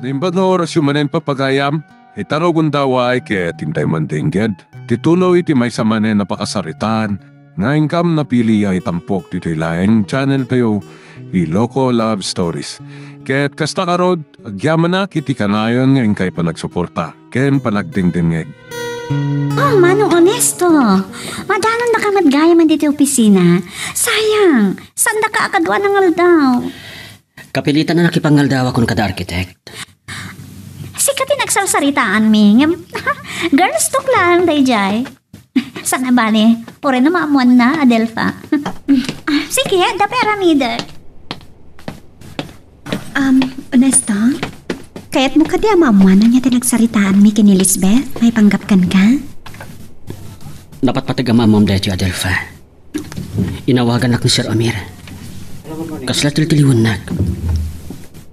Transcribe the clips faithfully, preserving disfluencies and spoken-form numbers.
Naimbag nga orasyo manen, pagayam, ita rugonda, ket intay man dengged ti tuloy ti maysa manen a pakasaritaan nga inkam napili a itampok ditoy laeng channel tayo, Ilocos Love Stories. Ket kasta ngarud, agyamanak iti kanayon nga inkay panagsuporta ken panagdengdengngeg. Oh, Manong Onesto, madanonnaka met gayam ditoy opisina. Sayang, saandaka a kadua nga aldaw. Kapilitan a nakipangaldawakon kada architect. Sika ti nagsarsaritaanmi, ngem girls talk laeng daydiay. Saan a bale, uray no maammoanna, Adelfa. Ah, sige, adda pay aramidek. Um, Onesto? Kayatmo kadi a maammoan ania ti nagsaritaanmi ken ni Lisbeth maipanggep kenka? Napatpateg a maammoam daytoy, Adelfa. Inawagannak ni Sir Amir. Kasla tiltiliwennak.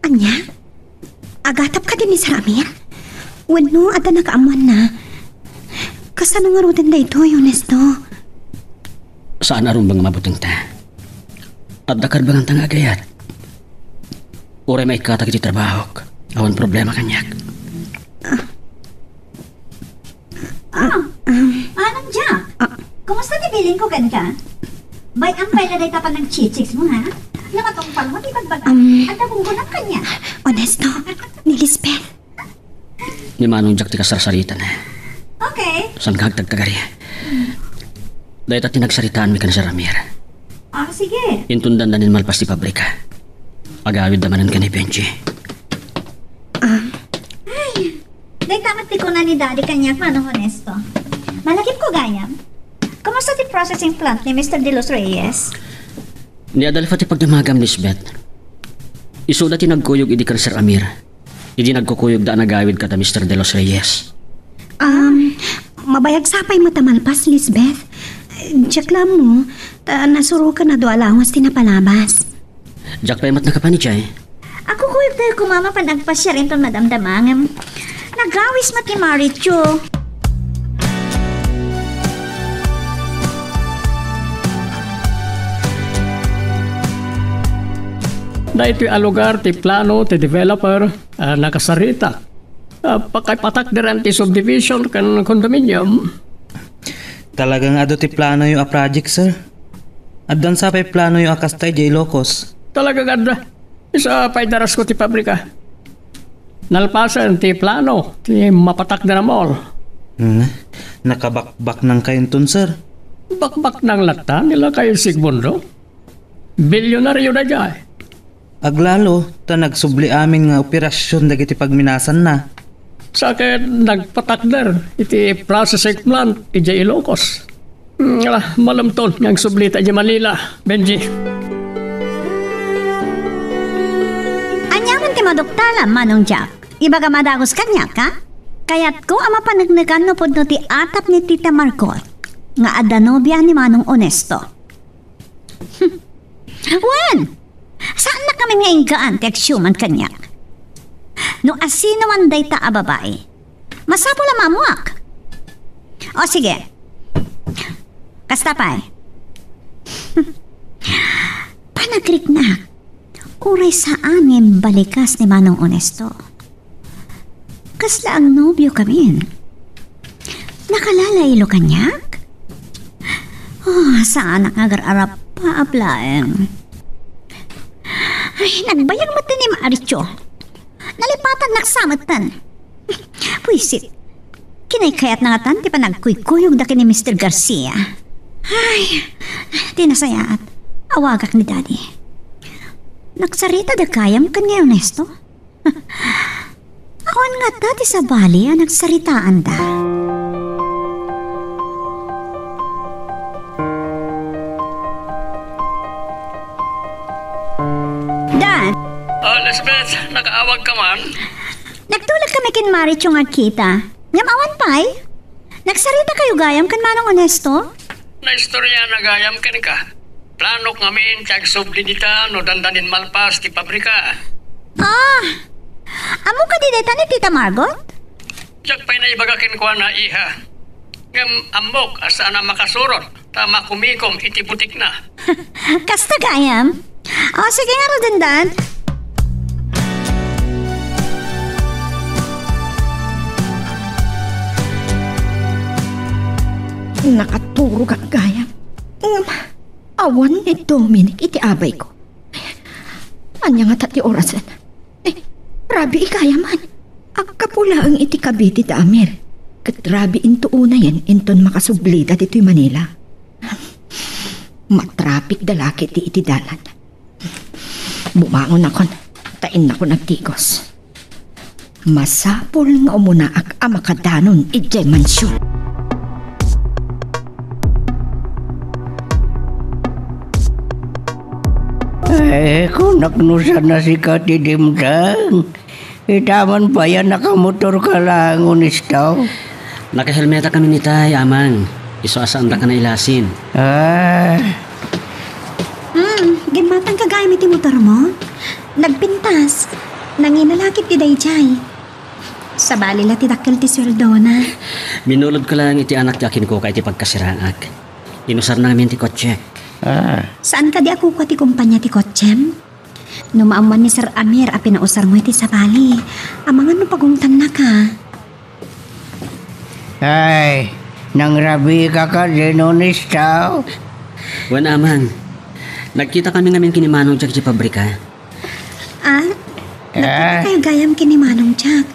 Ania? Agatap kadi ni Sir Amir? Wenno adda nakaammoanna? Kasano ngaruden daytoy, Onesto? Saan a rumbeng a mabutengta. Adda karbenganta nga agayat. Uray maikkatak iti trabahok, awan problema kaniak. Ah, Manong Jack, ah, kumusta ti bilin ko kenka? Bay-am pay la dayta panagchichicks mo, ha? Namatungpal mo ti bagbaga. Um, adda gunggonak kaniak. Onesto, ni Lisbeth. Ni Manong Jack ti kasarsaritana. Okay. Saan ka agtagtagari? Dayta ti nagsaritaanmi ken Sir Amir. Ah, sige. Inton dandani malpas ti pabrika, agawidda manen ken ni Benji. Ah. Ay, dayta met ti kuna ni Daddy kaniak, Manong Onesto. Malagipko gayam. Kumusta ti processing plant ni Mister De Los Reyes? Ni Adelfa ti pagdamagam, Lisbeth. Isuda ti nagkuyog idi ken Sir Amir. Idi nagkukuyogda a nagawid kada Mister De Los Reyes. Um, mabayag sapay met a malpas, Lisbeth. Diak la ammo, ta nasuroken a dua lawas ti napalabas. Diak pay met nakapan idiay. Agkukuyogtayo koma mapan agpasiar inton madamdama ngem nagawis met ni Marichu. Daytoy a lugar ti plano ti developer a nakasarita. Ah, pakaipatakderan ti subdivision ken condominium. Talaga nga adu ti planoyo a project, sir? Addan sa pay planoyo a kasta idiay Ilocos? Talaga nga adda. Isu a paidarasko ti pabrika. Nalpasen ti plano ti mapatakder a mall. Hmm. Nakabakbaknangkayo inton, sir? Bakbaknang latta ni lakay Sigmundo. Bilyonaryo daydiay. Aglalo ta nagsubli amin nga operasion dagiti pagminasanna. Sa ket nagpatakder iti processing plant idiay Ilocos. Hmm, ah, malemton nga agsublita idiay Manila, Benji. Ania man ti maduktalam, Manong Jack? Ibagam a dagus kaniak, ha? Kayatko a mapaneknekan no pudno ti atap ni Tita Margot nga adda nobia ni Manong Onesto. Wen, saannak ngamin nga inggaan ti agsiuman kaniak. No asino man dayta a babai, masapul a maammuak. O, sige. Kasta pay. Panagriknak, uray saan nga imbalikas ni Manong Onesto. Kasla agnobio kamin. Nakalalaylo kaniak? Oh, saanak nga agar-arap, paap laeng. Ay, nagbayag met ni Marichu. Nalipatannak sa metten. Pwisit. Kinaykayatna ngatan ti panagkuykuyogda ken ni Mister Garcia. Ay, ti nasayaat. Awagak ni Daddy. Nagsarita da gayam ken ni Ernesto? Awan ngata ti sabali a nagsaritaanda. Dan! Ah, Lisbeth, nakaawag ka man? Nagtulak kami ken Marichu nga agkita. Ngem awan pay? Nagsarita kayo gayam ken Manong Onesto? Naistorya na gayam kenka. Planok ngamin ti agsubli dita no dandanin malpas ti pabrika. Ah! Ammo kadi dayta ni Tita Margot? Diak pay naibaga kenkuana, iha. Ngem ammok a saan a makasurot ta makumikom iti butikna. Kasta gayam? O, sige ngaruden, Dan. Nakaturogak gayam. Ngem, awan ni Dominic iti abayko. Ania ngata ti orasen? Eh, rabii gayam man. Aggapu laeng iti Cavite da Amir. Ket rabiinto unayen inton makasublida ditoy Manila. Matrapik da la ketdi iti dalan. Bumangonakon, ta innakon agtigos. Masapul nga umunaak a makadanon idiay mansion. Eh, kunak no saan a sika ti dimteng. Ita man pay a nakamotorka laeng, Onesto. Nakahelmetakami itay, Amang. Isu a saandaka nailasin. Ah. Hmm, gimmatangka gayam iti motormo? Nagpintas. Nangina la ketdi daydiay. Sabali la ti dakkel ti sueldona. Minulodko laeng iti anak ti akinkuka iti pagkasiraak. Inusarna ngamin ti kotsek. Ah. Saan kadi a kukua ti kompania ti kotsem? No maammuan ni Sir Amir a pinausarmo iti sabali, amangan no pagungtannaka. Ay, nangrabiika kadin, Onesto? Wen, Amang. Nagkitakami ngamin ken ni Manong Jack iti pabrika. Ah? Ah? Nagkitakayo gayam ken ni Manong Jack?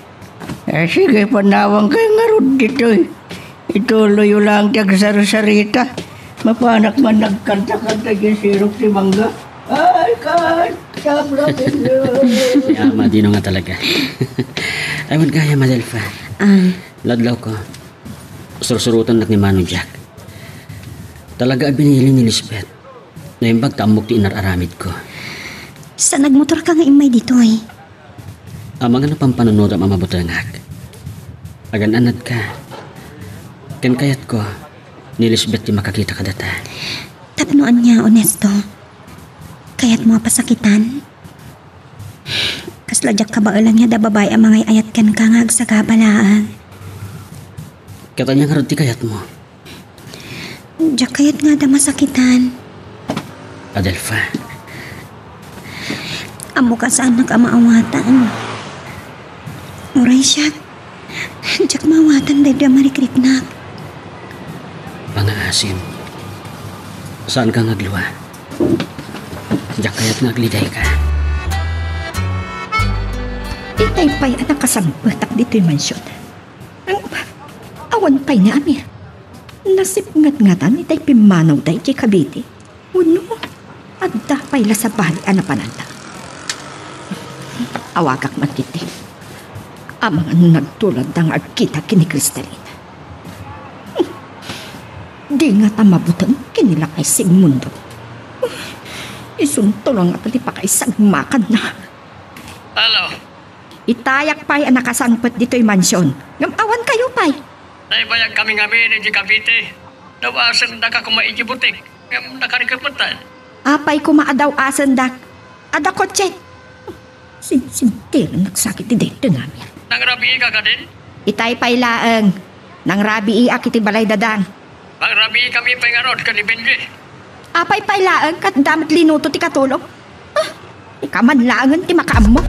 Eh, sige, panawankayo ngarud ditoy. Ituloyyo laeng ti agsarsarita. Mapanak man nagkantakanta idiay sirok ti mangga. Ay, kan, sabra. Ni Ama, dino nga talaga. Ay, wen gayam, Adelfa. Ah. Ladlawko, sursurotennak ni Manong Jack. Talaga a binili ni Lisbeth. Naimbag ta ammok ti inar-aramidko. Saan a nagmotorka nga immay ditoy? Amangan no pampanunodam a mabutengak. Agan-anadka. Ken kayatko, ni Lisbeth ti makakita kadata. Tapno ania, Onesto? Kayatmo a pasakitan? Kasla diak kabaelan nga adda babai a mangay-ayat kenka nga agsagaba laeng. Ket ania ngarud ti kayatmo? Diak kayat nga adda masakitan. Adelfa. Ammok a saannak a maawatan. Uray siak, diak maawatan daytoy a marikriknak. Pangaasim. Saanka nga aglua. Diak kayat nga aglidayka. Itay pay a nakasangpetak ditoy mansion. Awan pay ni Amir. Nasipngetngatan itay pimmanawda idiay Cavite. Wenno, adda pay la sabali a napananda. Awagak man ketdi. Amangan no nagtuladda nga agkita ken ni Cristalina. Di ngata mabuteng ken ni lakay Sigmundo. Isunto la ngata ti pakaisagmakanna. Hello. Itayak pay a nakasangpet ditoy mansion. Ngem awan kayo pay. Naibayagkami ngamin idiay Cavite. Daw-asendaka koma idiay butik. Ngem nakarikep metten. Apay koma a daw-asendak? Adda kotse. Sinsintirennak sakit ti daytoy nga Amir. Nangrabiika kadin? Itay pay laeng. Nangrabiiak iti balay dadang. Mangrabiikami pay ngarud ken ni Benji. Apay pay laeng ket adda met linuto ti katulong? Ah, ikaw man laengen ti makaammo.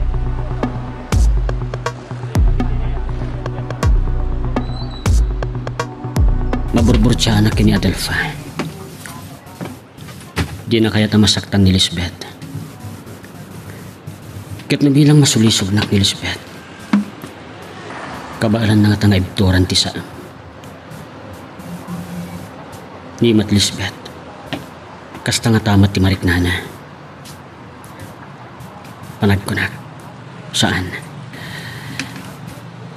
Maburburtianak ken ni Adelfa. Dina kayat a masaktan ni Lisbeth. Ket no bilang masulisognak ni Lisbeth, kabaelanna ngata nga ibturan ti saan. Ni met Lisbeth, kasta ngata met ti mariknana. Panagkunak, saan.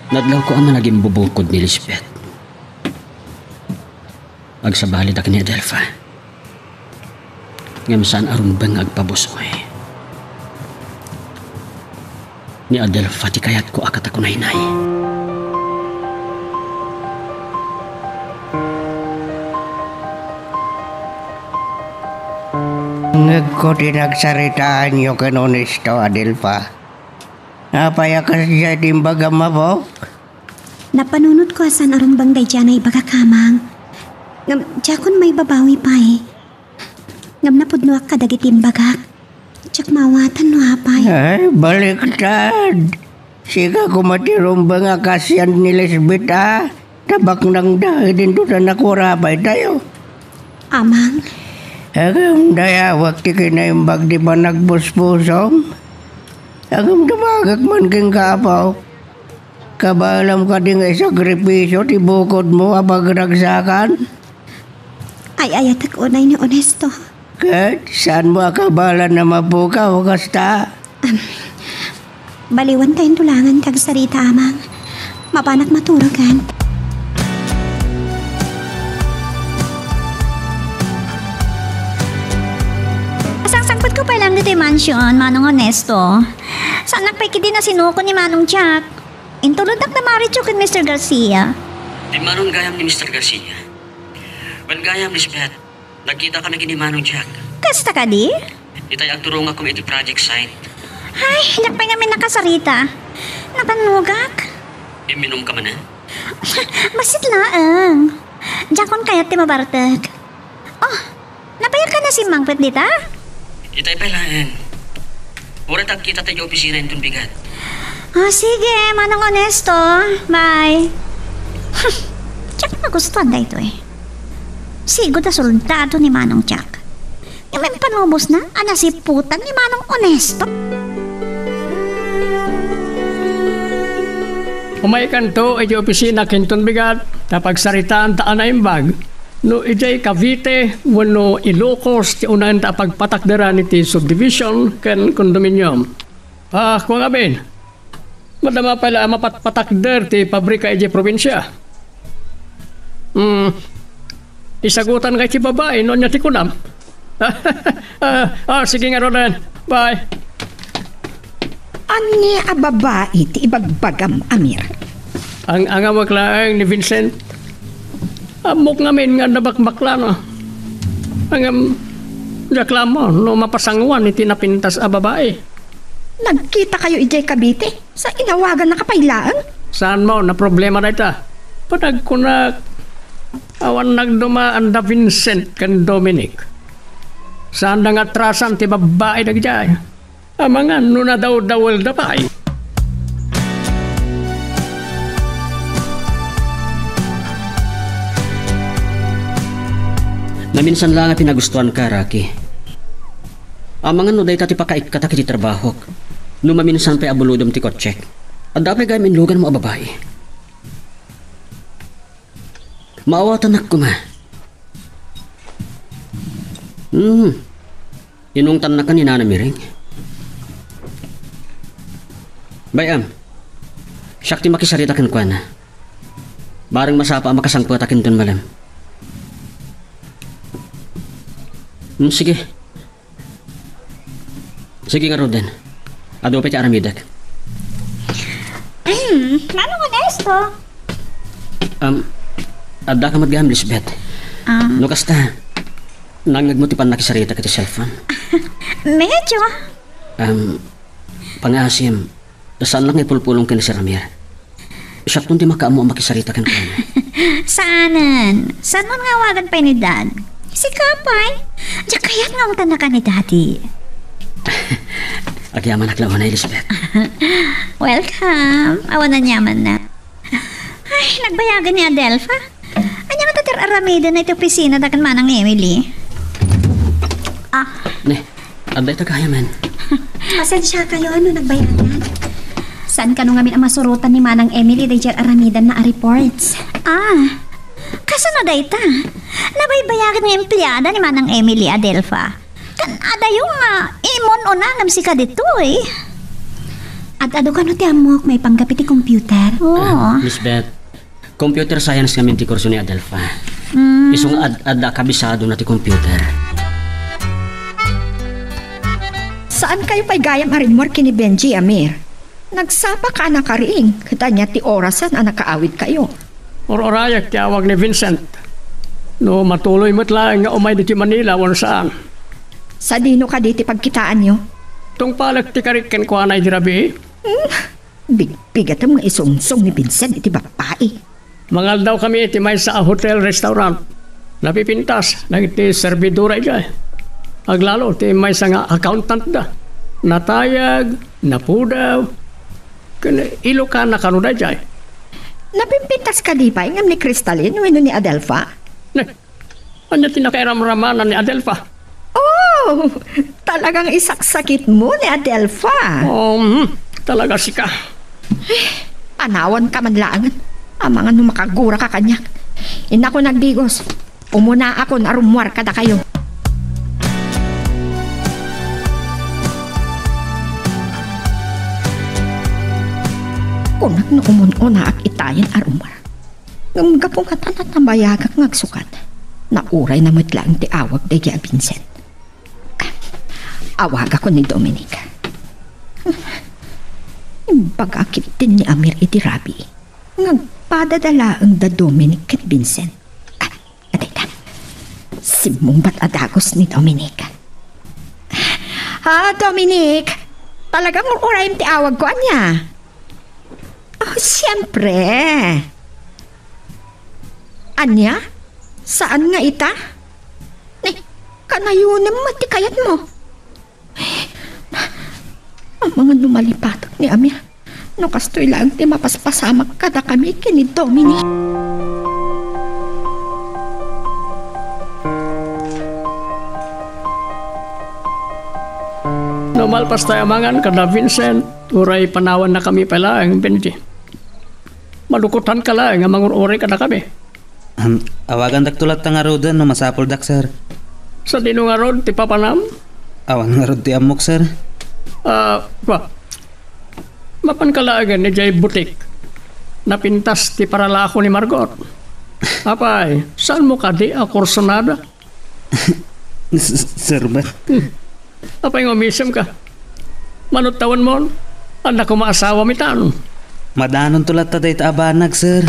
Nadlawko a managimbubukod ni Lisbeth. Agsabali dagiti ni Adelfa. Ngem saan a rumbeng nga agpabusoy. Ni Adelfa ti kayatko a katakunaynay. Ngegko ti nagsaritaanyo ken Onesto, Adelfa. Apay a kasdiay ti imbagam, Apo? Napanunotko a saan a rumbeng daydiay a naibagak, Amang. Ngem, diakon maibabawi pay. Ngem napudnoak kadagiti imbagak. Diak maawatan no apay. Ay, baliktad. Sika koma ti rumbeng a kas ni Lisbeth, a? Ta baknangda, idinto ta nakurapay tayo. Amang. Agam dayawak ti kinaimbag ti panagbusbusom. Agam dumagak man ken kapaw. Kabaelam kadi nga isakripisyo ti bukodmo a pagragsakan? Ay-ayatek unay ni Onesto. Ket saanmo a kabaelan a mapukaw kasta? Am, baliwan ta intulangan ti agsarita, Amang. Mapanak maturogan. Asangsangpetko pay laeng ditoy mansion, Manong Onesto. Saanak pay ketdi nasinukon ni Manong Jack. Intulodnak da Maricho ken Mister Garcia. Di manon gayam ni Mister Garcia. Wen gayam, Lisbeth, nagkita kami ken ni Manong Jack. Kasta kadi? Itay agturongakon iti project site. Ay, diak pay ngamin nakasarita. Napannugak. Imminum ka manen? Bassit laeng. Diakon kayat ti mabartek. Oh, nabayag ka na simmangpet dita? Itay pay laeng. Uray ta agkita ta idiay opisina inton bigat. Ah, sige, Manong Onesto. Bye. Diak magustuan daytoy. Sigud a soldado ni Manong Jack. Ngem impanubosna a nasiputan ni Manong Onesto. Umaykanto idiay opisina inton bigat ta pagsaritaanta a naimbag no idiay Cavite wenno Ilocos ti unaenda a pagpatakderan iti subdivision ken condominium. Ah, kunak amin. Madama pay la a mapatpatakder ti pabrika idiay probinsia. Hmm. Isagutan kay ti babai no ania ti kunam. Ah, ah, sige ngaruden. Bye. Ania a babai ti ibagbagam, Amir? Ang-angawek laeng ni Vincent. Ammok ngamin nga adda bakbakla, no? Ngem, diak la ammo no mapasanguan iti napintas a babai. Nagkitakayo idiay Cavite? Sa inawagannaka pay laeng? Saanmo, naproblema dayta. Panagkunak, awan nagdumaan da Vincent ken Dominic. Saanda nga atrasan ti babbai dagijay. Amangan no nadawdawelda pay. Naminsan la nga pinagustuanka, Rocky. Amangan no dayta ti pakaikkatak iti trabahok. No maminsan pay a bulodem ti kotsek, adda pay gayam inluganmo a babai. Maawatannak koma. Hmm. Inungtannaka ni Nana Miring. Bay-am, siak ti makisarita kenkuana. Bareng masapa a makasangpetak inton malem. Hmm, sige. Sige ngaruden. Adu pay ti aramidek. Hmm, Manong Onesto? Um, adda ka met gayam, Lisbeth. Ah. No kasta, nangngegmo ti pannakisarita iti cellphone? Medyo. Um, pangaasim, saannak nga ipulpulong ken ni Sir Amir. Siakton ti makaammo a makisarita kenkuana. Saanen. Saanmo nga awagan pay ni Dad? Sika pay. Diak kayat nga ungtannaka ni Daddy. Agyamanak la unay, Lisbeth. Welcome. Awan aniamanna. Ay, nagbayagen ni Adelfa. Ania ngata ti ar-aramidenda iti opisina da ken Manang Emily? Ah. Ne, adda ita gayamen. Pasensiakayo no nagbayagan. Saan kano ngamin a masurotan ni Manang Emily daydiay ar-aramidanna a reports? Ah, kasano dayta? Nabaybayagan nga empleada ni Manang Emily, Adelfa. Kan adayo nga immun-una ngem sika ditoy. Ad-adu kano ti ammok maipanggep iti computer? Oo. Ah, Lisbeth, computer science ngamin ti kurso ni Adelfa. Mm. Isu nga ad-, adda kabisadona ti computer. Saan kayo pay gayam a rimmuar ken ni Benji, Amir? Nagsapa ka a nakaring, ket ania ti orasen a nakaawid kayo? Ur-urayek ti awag ni Vincent. No matuloy met laeng nga umay ditoy Manila, wen saan. Sadino kadi ti pagkitaanyo? Tungpalek ti karik kenkuana idi rabii. Hmm? Bigbigatem nga isungsong ni Vincent iti babbai. Mangaldawkami iti maysa a hotel restaurant. Napipintas dagiti servidora idiay. Aglalo ti maysa nga accountant da. Natayag, napudaw, ken ilokana kano daydiay. Napimpintas kadi pay ngem ni Cristalin wenno ni Adelfa? Ne, ania ti nakairamramanan ni Adelfa? Oh, talagang isaksakitmo ni Adelfa. Um, talaga sika. Panawanka man laengen. Amangan no makaguraka kaniak. Innakon agdigos. Umunaakon a rummuar kadakayo. Kunak no umun-unaak itayen a rummuar. Ngem gapu ngata natabayagak nga agsukat, naurayna met laeng ti awag daydiay a Vincent. Awagakon ni Dominic. Imbaga ketdin ni Amir iti rabii nga agpadada laeng da Dominic ken Vincent. Ah, adayta. Simmungbat a dagus ni Dominic. Ah, Dominic! Talagang ur-urayem ti awagko, ania? Oh, siempre. Ania? Saan nga ita? Eh, kanayonem met ti kayatmo. Amangan no malipatek ni Amir. No kastoy laeng ti mapaspasamak kadakami ken ni Dominic. No malpas tay amangan kada Vincent, uray panawannakami pay laeng, Benji. Malukotanka laeng a mangur-uray kadakami. Ahem, awagandakto latta ngaruden no masapuldak, sir. Sadino ngarud ti papanam? Awan ngarud ti ammok, sir. Ah, ba? Mapanka laengen idiay butik. Napintas ti paralako ni Margot. Apay, saanmo kadi a kursunada? S-, sir, ba? Hmm. Apay nga umisemka? Mano ti tawenmon? Ania koma asawam itan? Madanonto latta dayta a banag, sir.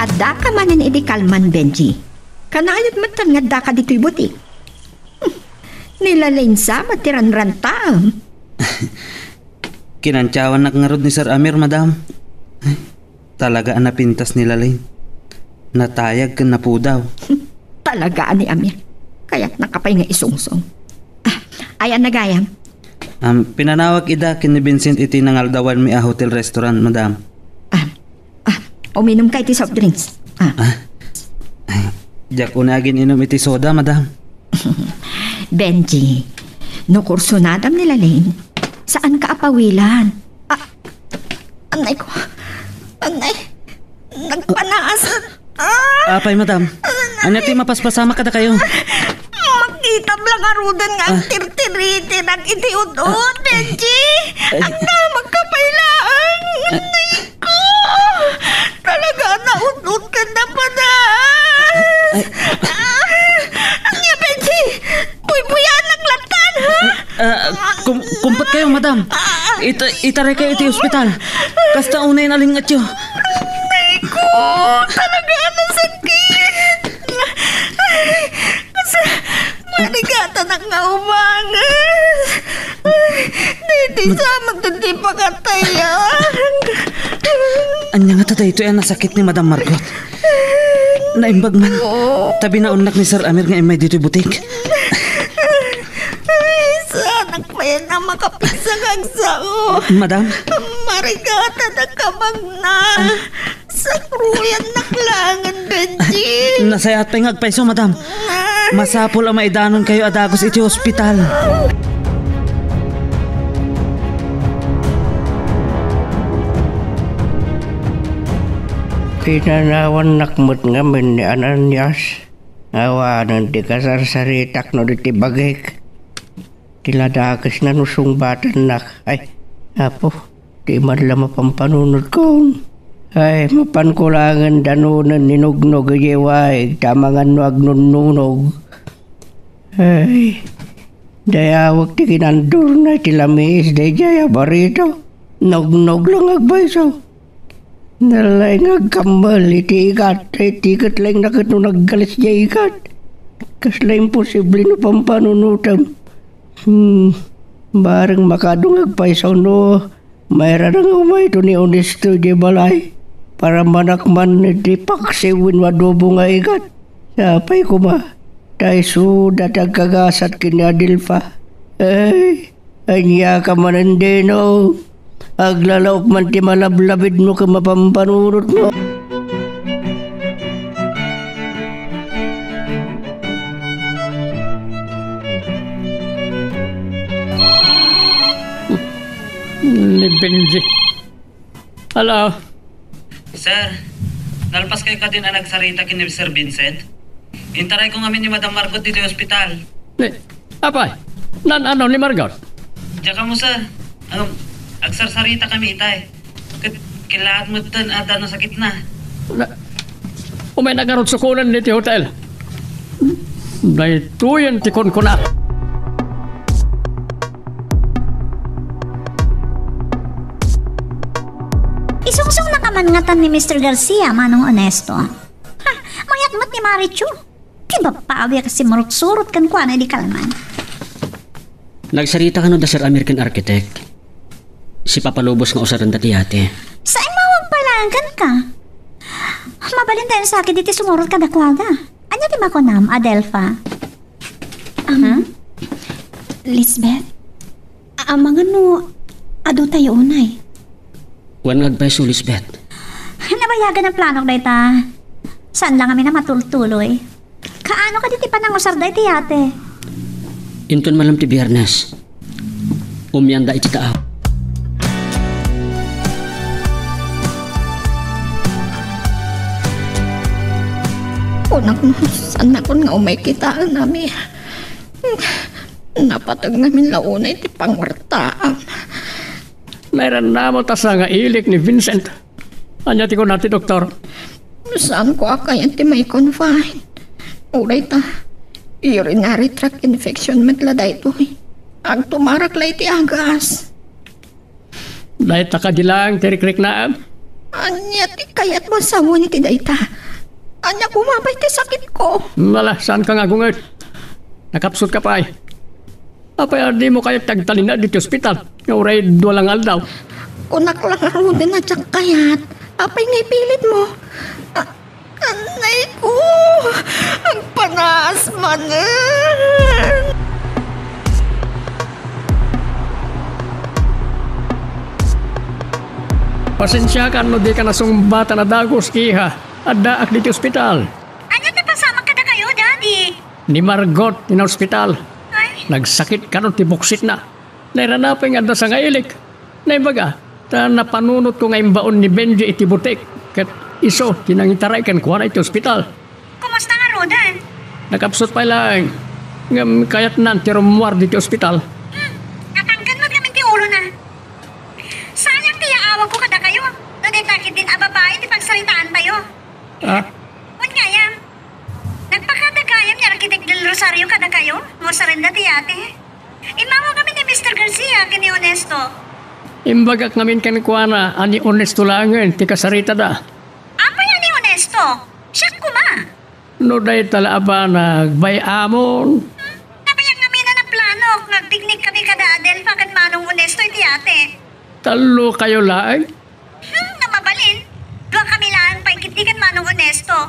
Addaka manen idi kalman, Benji. Kanayon metten nga addaka ditoy butik. Hmm. Ni Lalain sa met ti ranrantaem. Kinantiawannak ngarud ni Sir Amir, madam. Talaga a napintas ni Lalain. Natayag ken napudaw. Talaga a ni Amir. Kayatnaka pay nga isungsong. Ah, ayan na gayam. Am, pinanawag ida ken ni Vincent iti nangaldawanmi a hotel restaurant, madam. Ah, ah, uminumka iti soft drinks. Ah. Ah. Ay, diak unay agin-inum iti soda, madam. Benji, no kursunadam ni Lalain, saanka a pawilan. Ah, anay ko. Anay. Nagpanaas. Ah! Apay, madam? Anay. Ania ti mapaspasamak kadakayo? Makitam la ngaruden nga agtirtiritirak iti ut-ot, Benji. Ay. Agdamagka pay laeng. Anay ko. Talaga, naut-ot ken napadas. Ay. Ah, ania, Benji? Buybuyanak lattan, ha? Ah, kum-, kumpetkayo, madam. Ita-, itaray kayo iti ospital. Kasta unay nalingatyo. Anay ko, talaga, nasakit. Ay, sa-, marigatanak nga umanges. Ay, didi sa magdadi pakatayan. Ania ngata daytoy a nasakit ni Madam Margot? Naimbag man. Oo. Ta binaonnak ni Sir Amir nga immay ditoy butik. Ay, saanak pay a makapigsa nga agsao. Madam? Marigatanak a magna. Ah. Sakruyannak laengen, Benji. Nasayaat pay nga agpayso, madam. Ah. Masapul a maidanonkayo a dagus iti ospital. Pinanawannak met ngamin ni Ananias. Awanen ti kasarsaritak no di ti bagik. Ti ladakesna no sungbatannak. Ay, Apo, di man la mapanpanunotkon. Ay, mapanko laengen danonen ni Nognog idiay waig, ta amangan no agnunnunog. Ay, dayawek ti kinandurna iti lamiis daydiay a barito. Nognog la nga agpayso. Nalaing nga agkammel iti igat, iti ket laing na ket no naggalis diay igat. Kasla imposible no pampanunotem. Hmm, bareng makaadu nga agpayso no mairada nga umayto ni Honesto idiay balay. Para manakman iti paksiw wenno adobo nga igat. Sapay koma, ta isuda ti agkagasat ken ni Adelfa. Ay, ania ka manen, Dino? Aglalaok man ti malablabidmo ken mapampanunotmo. Ni Benji. Hello? Sir, nalpas kayo kadin a nagsarita ken ni Sir Vincent? Intaray ko ngamin ni Madam Margot ditoy ospital. Ni, apay, naan-ano ni Margot? Diak ammo, sir. Ngem, agsarsarita kami itay. Ket, ket laat metten adda nasakitna. Na, umay nagarud sukonen ditoy hotel. Daytoyen ti kunkuna. Isungsong na ka man ngatan ni Mister Garcia, Manong Onesto. Ha, mayat met ni Marichu. Ti bappawi a kas simmurot-surot kenkuana idi kalman. Nagsarita kano da Sir Amir ken Architect. Sipapalubos nga usarenda ti yate. Saan mawagpalagan ka? Mabalintayon sakit iti sumurot kadakuada. Ania ti makunam, Adelfa? Am, Hmm? Lisbeth? Amangan no adu tayo unay. Wen nga agpayso, Lisbeth. Nabayagan a planok dayta. Saan lang amin a matultuloy. Kaano kadi ti panangusar dayta yate? Inton malem ti Biernes, umianda iti taaw. Kunak no, saan nakon nga umay kitaen, Amir? Napateg ngamin la unay ti pangwartaam. Nairannamo ta sangailik ni Vincent. Ania ti kuna ti doktor? Saanko a kayat ti mai-confine. Uray ta, urinary tract infection met la daytoy. Agtumarak la iti agas. Dayta kadi laeng ti rikriknaam? Ania ti kayatmo a sawen iti dayta? Ania koma pay ti sakitko? Ala, saanka nga agunget. Nakapsutka pay. Apay a dimo kayat ti agtalinaed iti ospital nga uray dua la nga aldaw? Kunak la ngaruden a diak kayat. Apay nga ipilitmo? A-, anay ko! Agpanas manen! Pasensiakan no dika nasungbatan a dagus, iha. Addaak ditoy ospital. Ania ti pasamak kadakayo, Daddy? Ni Margot ti naospital. Ay. Nagsakit kano ti buksitna. Nairana pay nga adda sangailik. Naibaga, ta napanunotko nga imbaon ni Benji iti butik, ket isu ti nangitaray kenkuana iti ospital. Kumusta ngaruden? Nakapsut pay laeng, ngem kayatnan ti rummuar ditoy ospital. Hmm, natangken met ngamin ti ulona. Sayang ti yaawagko kadakayo, no dayta ketdin a babai ti pagsaritaantayo. Ah? Wen gayam, nagpakada gayam ni Architect Del Rosario kadakayo, no usarenda ti yate. Immawag amin ni Mister Garcia ken ni Onesto. Imbagak ngamin kenkuana a ni Onesto laengen ti kasaritada. Apay a ni Onesto? Siak koma. No dayta la a banag, bay-amon. Hmm? Nabayag ngamin a naplanok nga agpiknik kami kada Adelfa ken Manong Onesto iti yate. Tallo kayo laeng? Hmm, no mabalin, dua kami laeng pay ketdi ken Manong Onesto.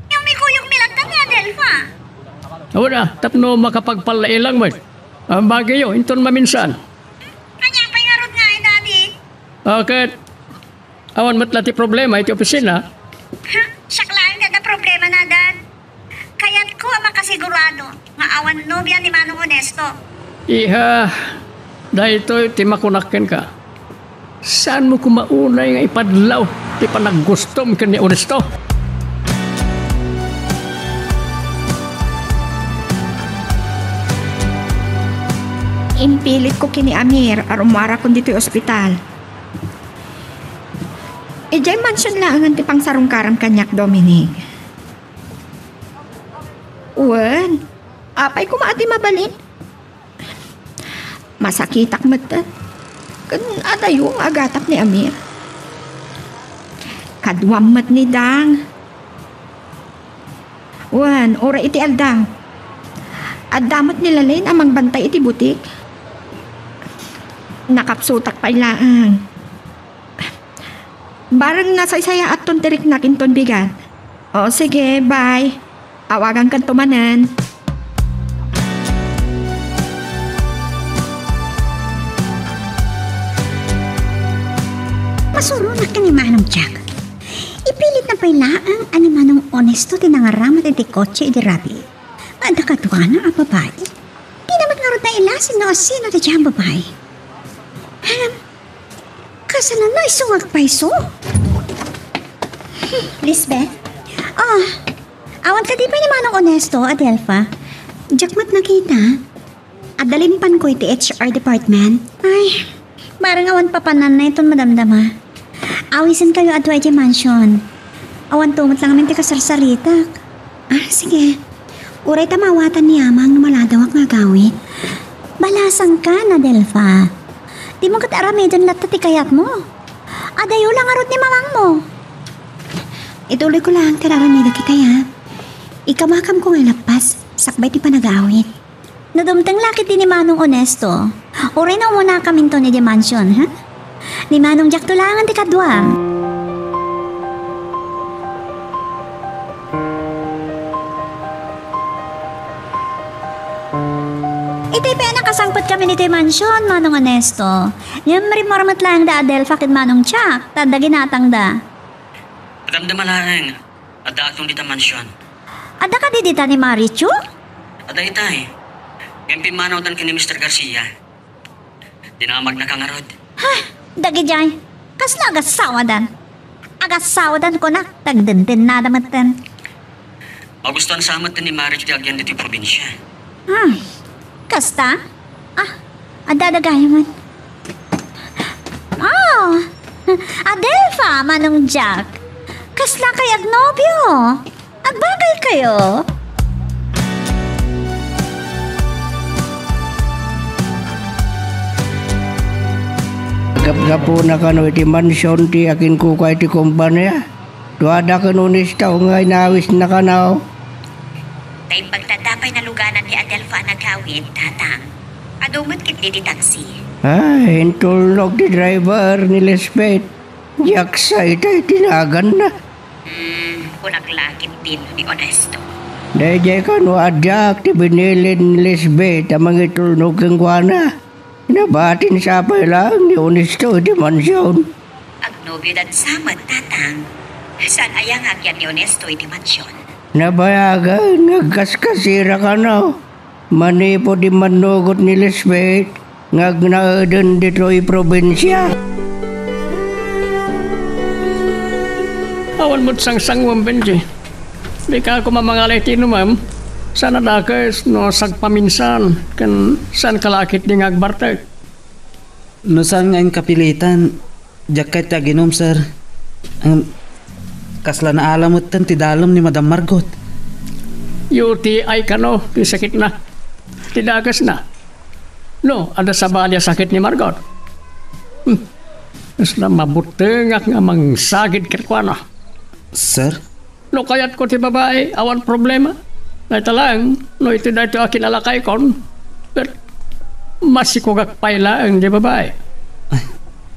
Ngem ikuyogmi latta ni Adelfa. Awan a, tapno makapagpallailang met. Ambagiyo, inton maminsan. Hmm, ania pay ngarud nga ay, Daddy? Aket, awan met la ti problema iti opisina. Ha? Siak laeng ti adda problemana, Dad. Kayatko a makasigurado nga awan nobia ni Manong Onesto. Iha, daytoy ti makunak kenka. Saanmo koma unay nga ipadlaw ti panaggustom ken ni Onesto? Impilitko ken ni Amir a rummuarakon ditoy ospital. Idiay mansion laengen ti pangsarungkaram kaniak, Dominic. Wen, apay koma a di mabalin? Masakitak met, ken adayo nga agatap ni Amir. Kaduam met ni Dang. Wen, uray iti aldaw. Adda met ni Lalaine a mangbantay iti butik. Nakapsutak pay laeng. Bareng nasaysayaatton ti riknak inton bigat. O, sige, bye. Awagankanto manen. Asuronak ken ni Manong Jack. Ipilitna pay laeng a ni Manong Onesto ti nangaramat iti kotse idi rabii. Adda kaduana a babai. Dina met ngarud nailasin no asino daydiay a babai. Hem, kasano no isu nga agpayso? Hmm, Lisbeth? Ah, awan kadi pay ni Manong Onesto, Adelfa? Diak met nakita. Adda limpanko iti H R department. Ay, bareng awan papananna iton madamdama. Awisenkayo a dua idiay mansion. Awanto met laeng ngamin ti kasarsaritak. Ah, sige. Uray ta maawatan ni Amang no maladawak nga agawid. Balasangkan, Adelfa. Dimo ket aramiden latta ti kayatmo. Adayo la ngarud ni mamangmo. Ituloyko laeng ti ar-aramidek itay, ha. Ikamakamko nga ilappas, sakbay ti panagaawid. No dumteng la ketdi ni Manong Onesto, uray no umunakaminton idiay mansion, ha? Ni Manong Jackto laengen ti kaduam. Itay pay a nakasangpetkami iti mansion, Manong Onesto. Ngem rimmuar met laeng da Adelfa ken Manong Jack, ta adda ginatangda. Adamdama laeng. Addaakton dita mansion. Adda kadi dita ni Marichu? Adda itay. Ngem pimmanawdan ken ni Mister Garcia. Dinamagnaka ngarud. Ha? Dagidiay? Kasla agasawadan? Agasawadan kunak, ta agdendennada metten. Magustuan sa metten ni Marichu ti agyan ditoy probinsia. Hmm. Kasta? Ah, adda dagayman. Ah, Adelfa, Manong Jack. Kasla kay agnobio? Agbagay kayo? Gapgapuna kano iti mansion ti akinkukua iti kompania. Duada ken Onesto nga inawisna kano. Ta imbag ta adda pay naluganan ni Adelfa a nagawid, Tatang. Adu met ketdi ti taxi. Ay, intulnog ti driver ni Lisbeth. Diak sa itay ti naganna. Hmm, kunak la ketdin ni Onesto. Daydiay kano a diak ti binilin ni Lisbeth a mangitulnog kenkuana. Nabatin sa pay laeng ni Onesto iti mansion. Agnobiodan sa met, Tatang. Saan aya nga agyan ni Onesto iti mansion? Nabayagen nga agkaskasira kano. Manipud immannugot ni Lisbeth nga agnaeden ditoy probinsia. Awan met sangsanguem, Benji. Dika koma mangala iti inumem. Saan a dakes no sagpaminsan ken saanka la ketdi nga agbartek. No saan nga inkapilitan, diak kayat ti aginom, sir. Em, kasla naala metten ti dalem ni Madam Margot. U T I kano ti sakitna. Ti dakesna. No, adda sabali a sakit ni Margot. Hmm. Kasla mabuttengak nga mangsagid kenkuana. Sir? No kayatko ti babai, awan problema. Dayta laeng, no iti daytoy a kinalakaykon, ket masikugak pay laeng ti babai. Ay,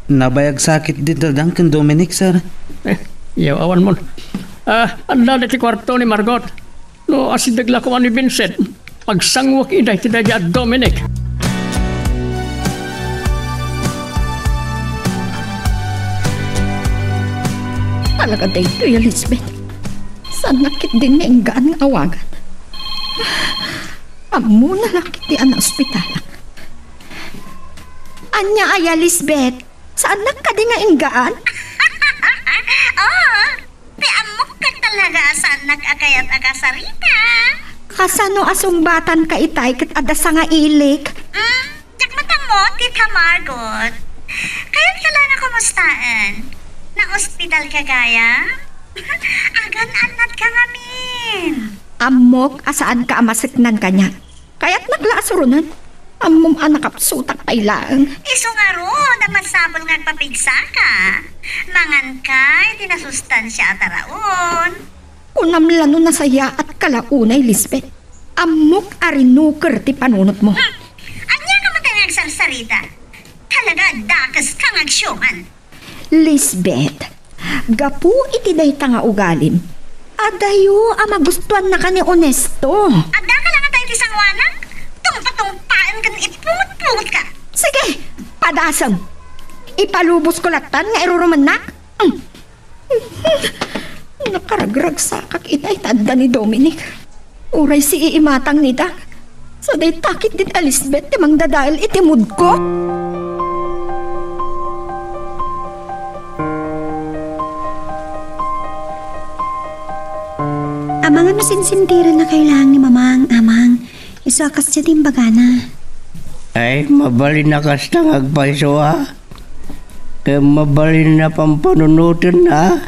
nabayag sakit ti dadang ken Dominic, sir. Eh, yaw, awan mon. Ah, adda ti kuarto ni Margot. No, asideg la koma ni Vincent. Pagsanguak ida iti daydi a Dominic. Talaga daytoy, Elizabeth. Saannak ketdin nga inggaan nga awagan. Ammona la ketdi a naospitalak. Ania aya, Lisbeth? Saannak kadi nga inggaan? Oo, ti ammok ket talaga a saannak a kayat a kasarita. Kasano a sungbatanka itay ket adda sangailik? Hmm, diak met ammo, Tita Margot. Kayatka la nga kumustaen? Naospitalka gayam? Agan-annatka ngamin. Ammok a saanka a maseknan kaniak. Kayatnak la a suronen. Ammom a nakapsutak pay laeng. Isu ngarud a masapul nga agpapigsaka. Manganka iti nasustansia a taraon. Kunam la no nasayaatka la unay, Lisbeth. Ammok a rinuker ti panunotmo. Hmm. Ania ka met nga agsarsarita? Talaga, dakeska nga agsiuman. Lisbeth, gapu iti dayta nga ugalim, adayo a magustuannaka ni Onesto. Addaka la nga tayo ti sanguanak? Tungpatungpaenka ken ipungotpungotka. Sige, padasem. Ipalubosko lattan nga irurumennak? Mm. Nakaragragsakak itay ta adda ni Dominic. Uray si iimatang ni Doc. Sa dayta ketdin Elizabeth ti mangdadael iti moodko. Amang, no sinsintirenna kayo laeng ni Mamang, Amang. Isu a kasdiay ti imbagana. Ay, mabalin a kasta nga agpayso, a. Ket mabalin a pampanunotenna.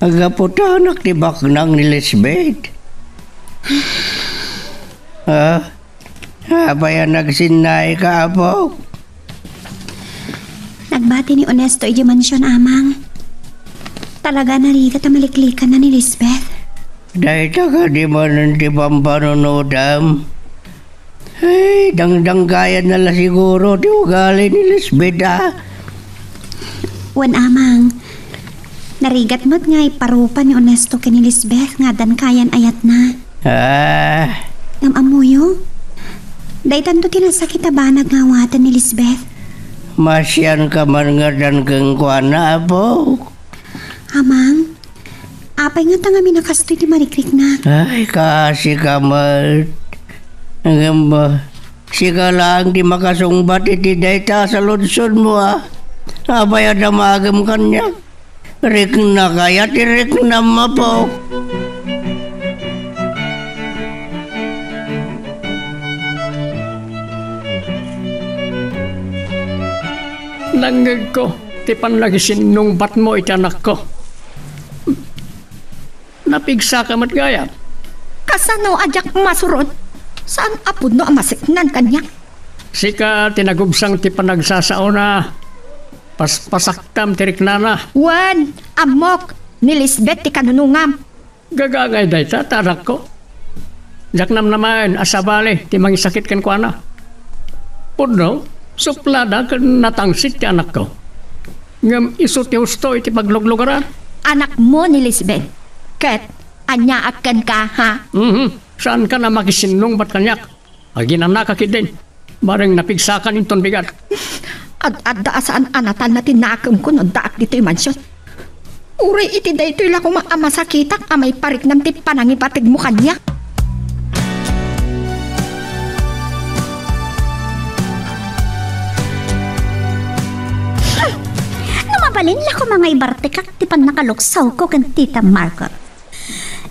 Agapu ta anak ti baknang ni Lisbeth. Ha? Apay a nagsinnaika, apo? Nagbati ni Onesto idiay mansion, Amang. Talaga, narigat a maliklikanna ni Lisbeth. Dayta kadi manen ti pampanunotam? Ay, dangdanggayanna la siguro ti ugali ni Lisbeth, a. Wen, Amang. Narigat met nga iparupa ni Onesto ken ni Lisbeth nga addan kayan ayatna. Ah. Ngem ammoyo, daytanto ti nasakit a banag nga awaten ni Lisbeth. Masianka man ngardan kenkuana, apo. Amang, apay ngata ngamin a kastoy ti marikriknak? Ay, kaasika met. Ngem, ah, sika laeng ti makasungbat iti dayta a saludsodmo, a. Apay a damagem kaniak? Riknak aya ti riknam, apo? Nangngegko ti pannakisinnungbatmo iti anakko. Napigsaka met gayam. Kasano a diak masurot? Saan a pudno a masiknam kaniak? Sika ti nagubsang ti panagsasaona. Paspasaktam ti riknana. Wen, ammok, ni Lisbeth ti kanunongam. Gagangay dayta, ta anakko. Diak namnamaen a sabali ti mangisakit kenkuana. Pudno, suplada ken natangsit ti anakko. Ngem isu ti husto iti pagluglugaran. Anakmo ni Lisbeth, ket aniaak kenka, ha? Mhm. Saankan a makisinnungbat kaniak. Aginanaka ketdin. Bareng napigsakan inton bigat. Ad-adda a saan a natalna ti nakemko no addaak ditoy mansion. Uray iti daytoy la koma a masakitak a maipariknam ti panangibategmo kaniak. No mabalin la koma nga ibartekak ti pannakaluksawko ken Tita Margot.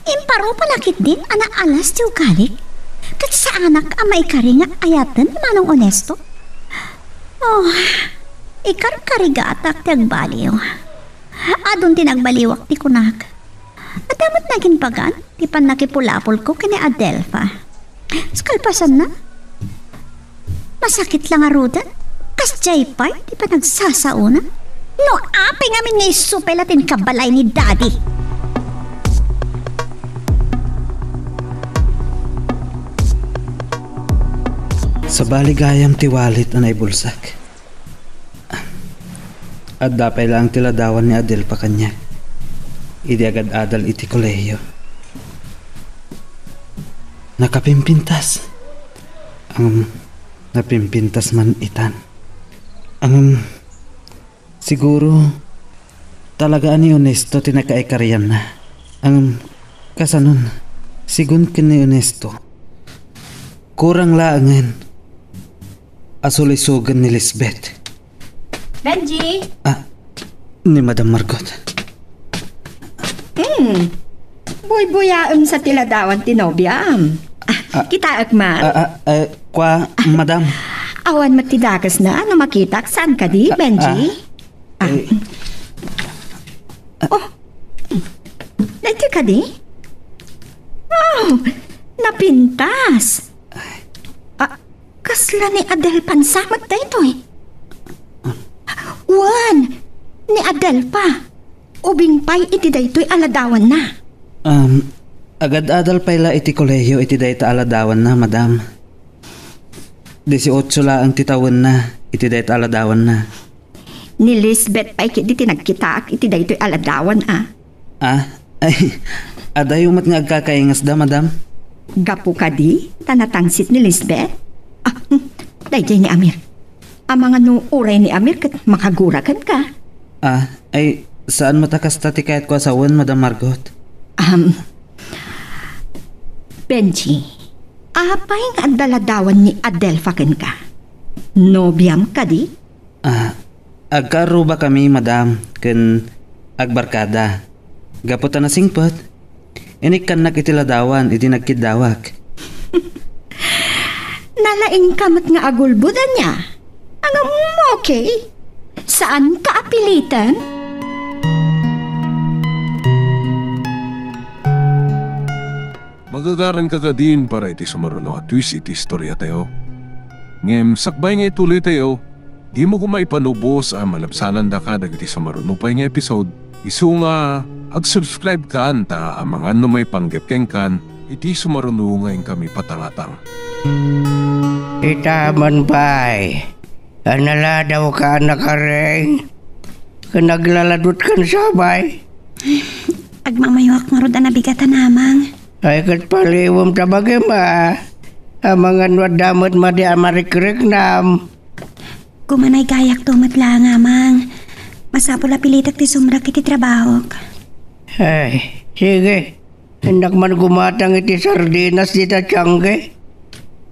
Imparupa la ketdin a naalas ti ugalik, ket saanak a maikari nga ayaten ni Manong Onesto. Oh, ikarkarigatak ti agbaliw. Adun ti nagbaliwak ti kunak. Adda met nagimbagan ti pannakipulapolko ken ni Adelfa. Sa kalpasanna, masakit la ngaruden, kasdiay pay ti panagsasaona. No apay ngamin nga isu pay la ti inkabalay ni Daddy. Sabali gayam ti wallet a naibulsak. Adda pay laeng ti ladawan ni Adelfa kaniak idi agad-adal iti kolehiyo. Nakapimpintas. Ngem, napimpintas man itan. Ngem, siguro, talaga a ni Onesto ti nakaikarianna. Ngem, kasanon, sigun ken ni Onesto, kurang laengen a sulisogen ni Lisbeth. Benji! Ah, ni Madam Margot. Hmm. Buybuyaem sa ti ladawan ti nobiam. Ah, ah, kitaek man. Ah, ah, eh, kwa, madam. Awan met ti dakesna no makitak. Saan kadi, ah, Benji? Ah, ah. Eh. Oh. Daytoy kadi? Oh, napintas. Ah, kasla ni Adelfa sa met daytoy? Wen, ni Adelfa. Ubing pay iti daytoy a ladawanna. Um, agad-adal pay la iti kolehiyo iti dayta a ladawanna, madam. Dieciocho laeng ti tawenna iti dayta a ladawanna. Ni Lisbeth pay ketdi ti nagkitaak iti daytoy a ladawan, a. Ah? Ay, adayo met nga agkakaingasda, madam? Gapu kadi ta natangsit ni Lisbeth? Ah, hmm, daydiay ni Amir. Amangan no uray ni Amir ket makagura kenka. Ah, ay, saan met a kasta ti kayatko a sawen, Madam Margot. Um, Benji, apay nga adda ladawan ni Adelfa kenka? Nobiam kadi? Ah, agkaarrubakami, madam, ken agbarkada. Gapu ta nasingpet, inikkannak iti ladawan idi nagkiddawak. Nalaingka met nga agulbod, ania? Ngem, okay. Saanka a piliten? Magagaran ka kadin para iti sumaruno a twist iti istoriatayo. Ngem sakbay nga ituloytayo, dimo koma ipanubos a malabsanandaka dagiti sumaruno pay nga episode, isu nga ag-subscribe kan ta amangan no maipanggep kenkan iti sumaruno nga inkami patangatang. Ita man pay. Analadaw ka, nakareng? Ken aglaladut kan sabay? Agmamayoak ngarud a nabigatan, Amang. Ay, ket paliwem ta bagim, a. Amangan no adda met madi a marikriknam. Kumanay gayak to met laeng, Amang. Masapul a pilitek ti sumrek iti trabahok. Ay, sige. Innak man gumatang iti sardinas dita tiangge.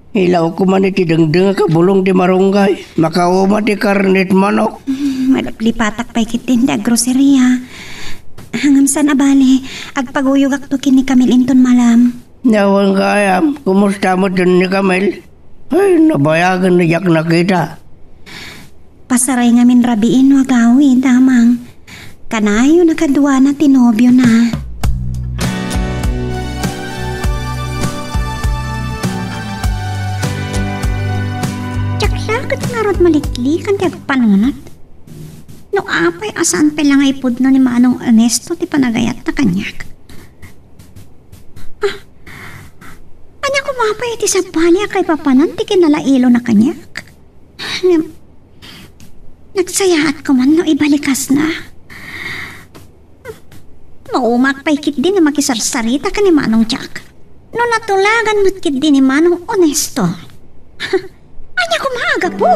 Ilawko man iti dengdeng a kabulong ti marunggay. Makauma ti karne ti manok. Mm, maliplipatak pay ketdin ti agroseria. Ngem saan a bale, agpaguyogakto ken ni Camille inton malam. Awan gayam, kumusta met ni Camille? Ay, nabayagen na diak nakita. Pasaray ngamin rabii no agawid, Amang. Kanayon a kaduana ti nobiona. Diak la ket ngarud maliklikan ti agpanunot. No apay a saan pay la nga ipudno ni Manong Ernesto ti panagayatna kaniak. Ah, ania koma pay iti sabali a kaipapanan ti kinalailona kaniak? Ngem, nagsayaat koman no ibalikasna. Maumak pay ketdi no makisarsarita ken ni Manong Jack. No natulagan met ketdi ni Manong Ernesto. Ania koma a gapu?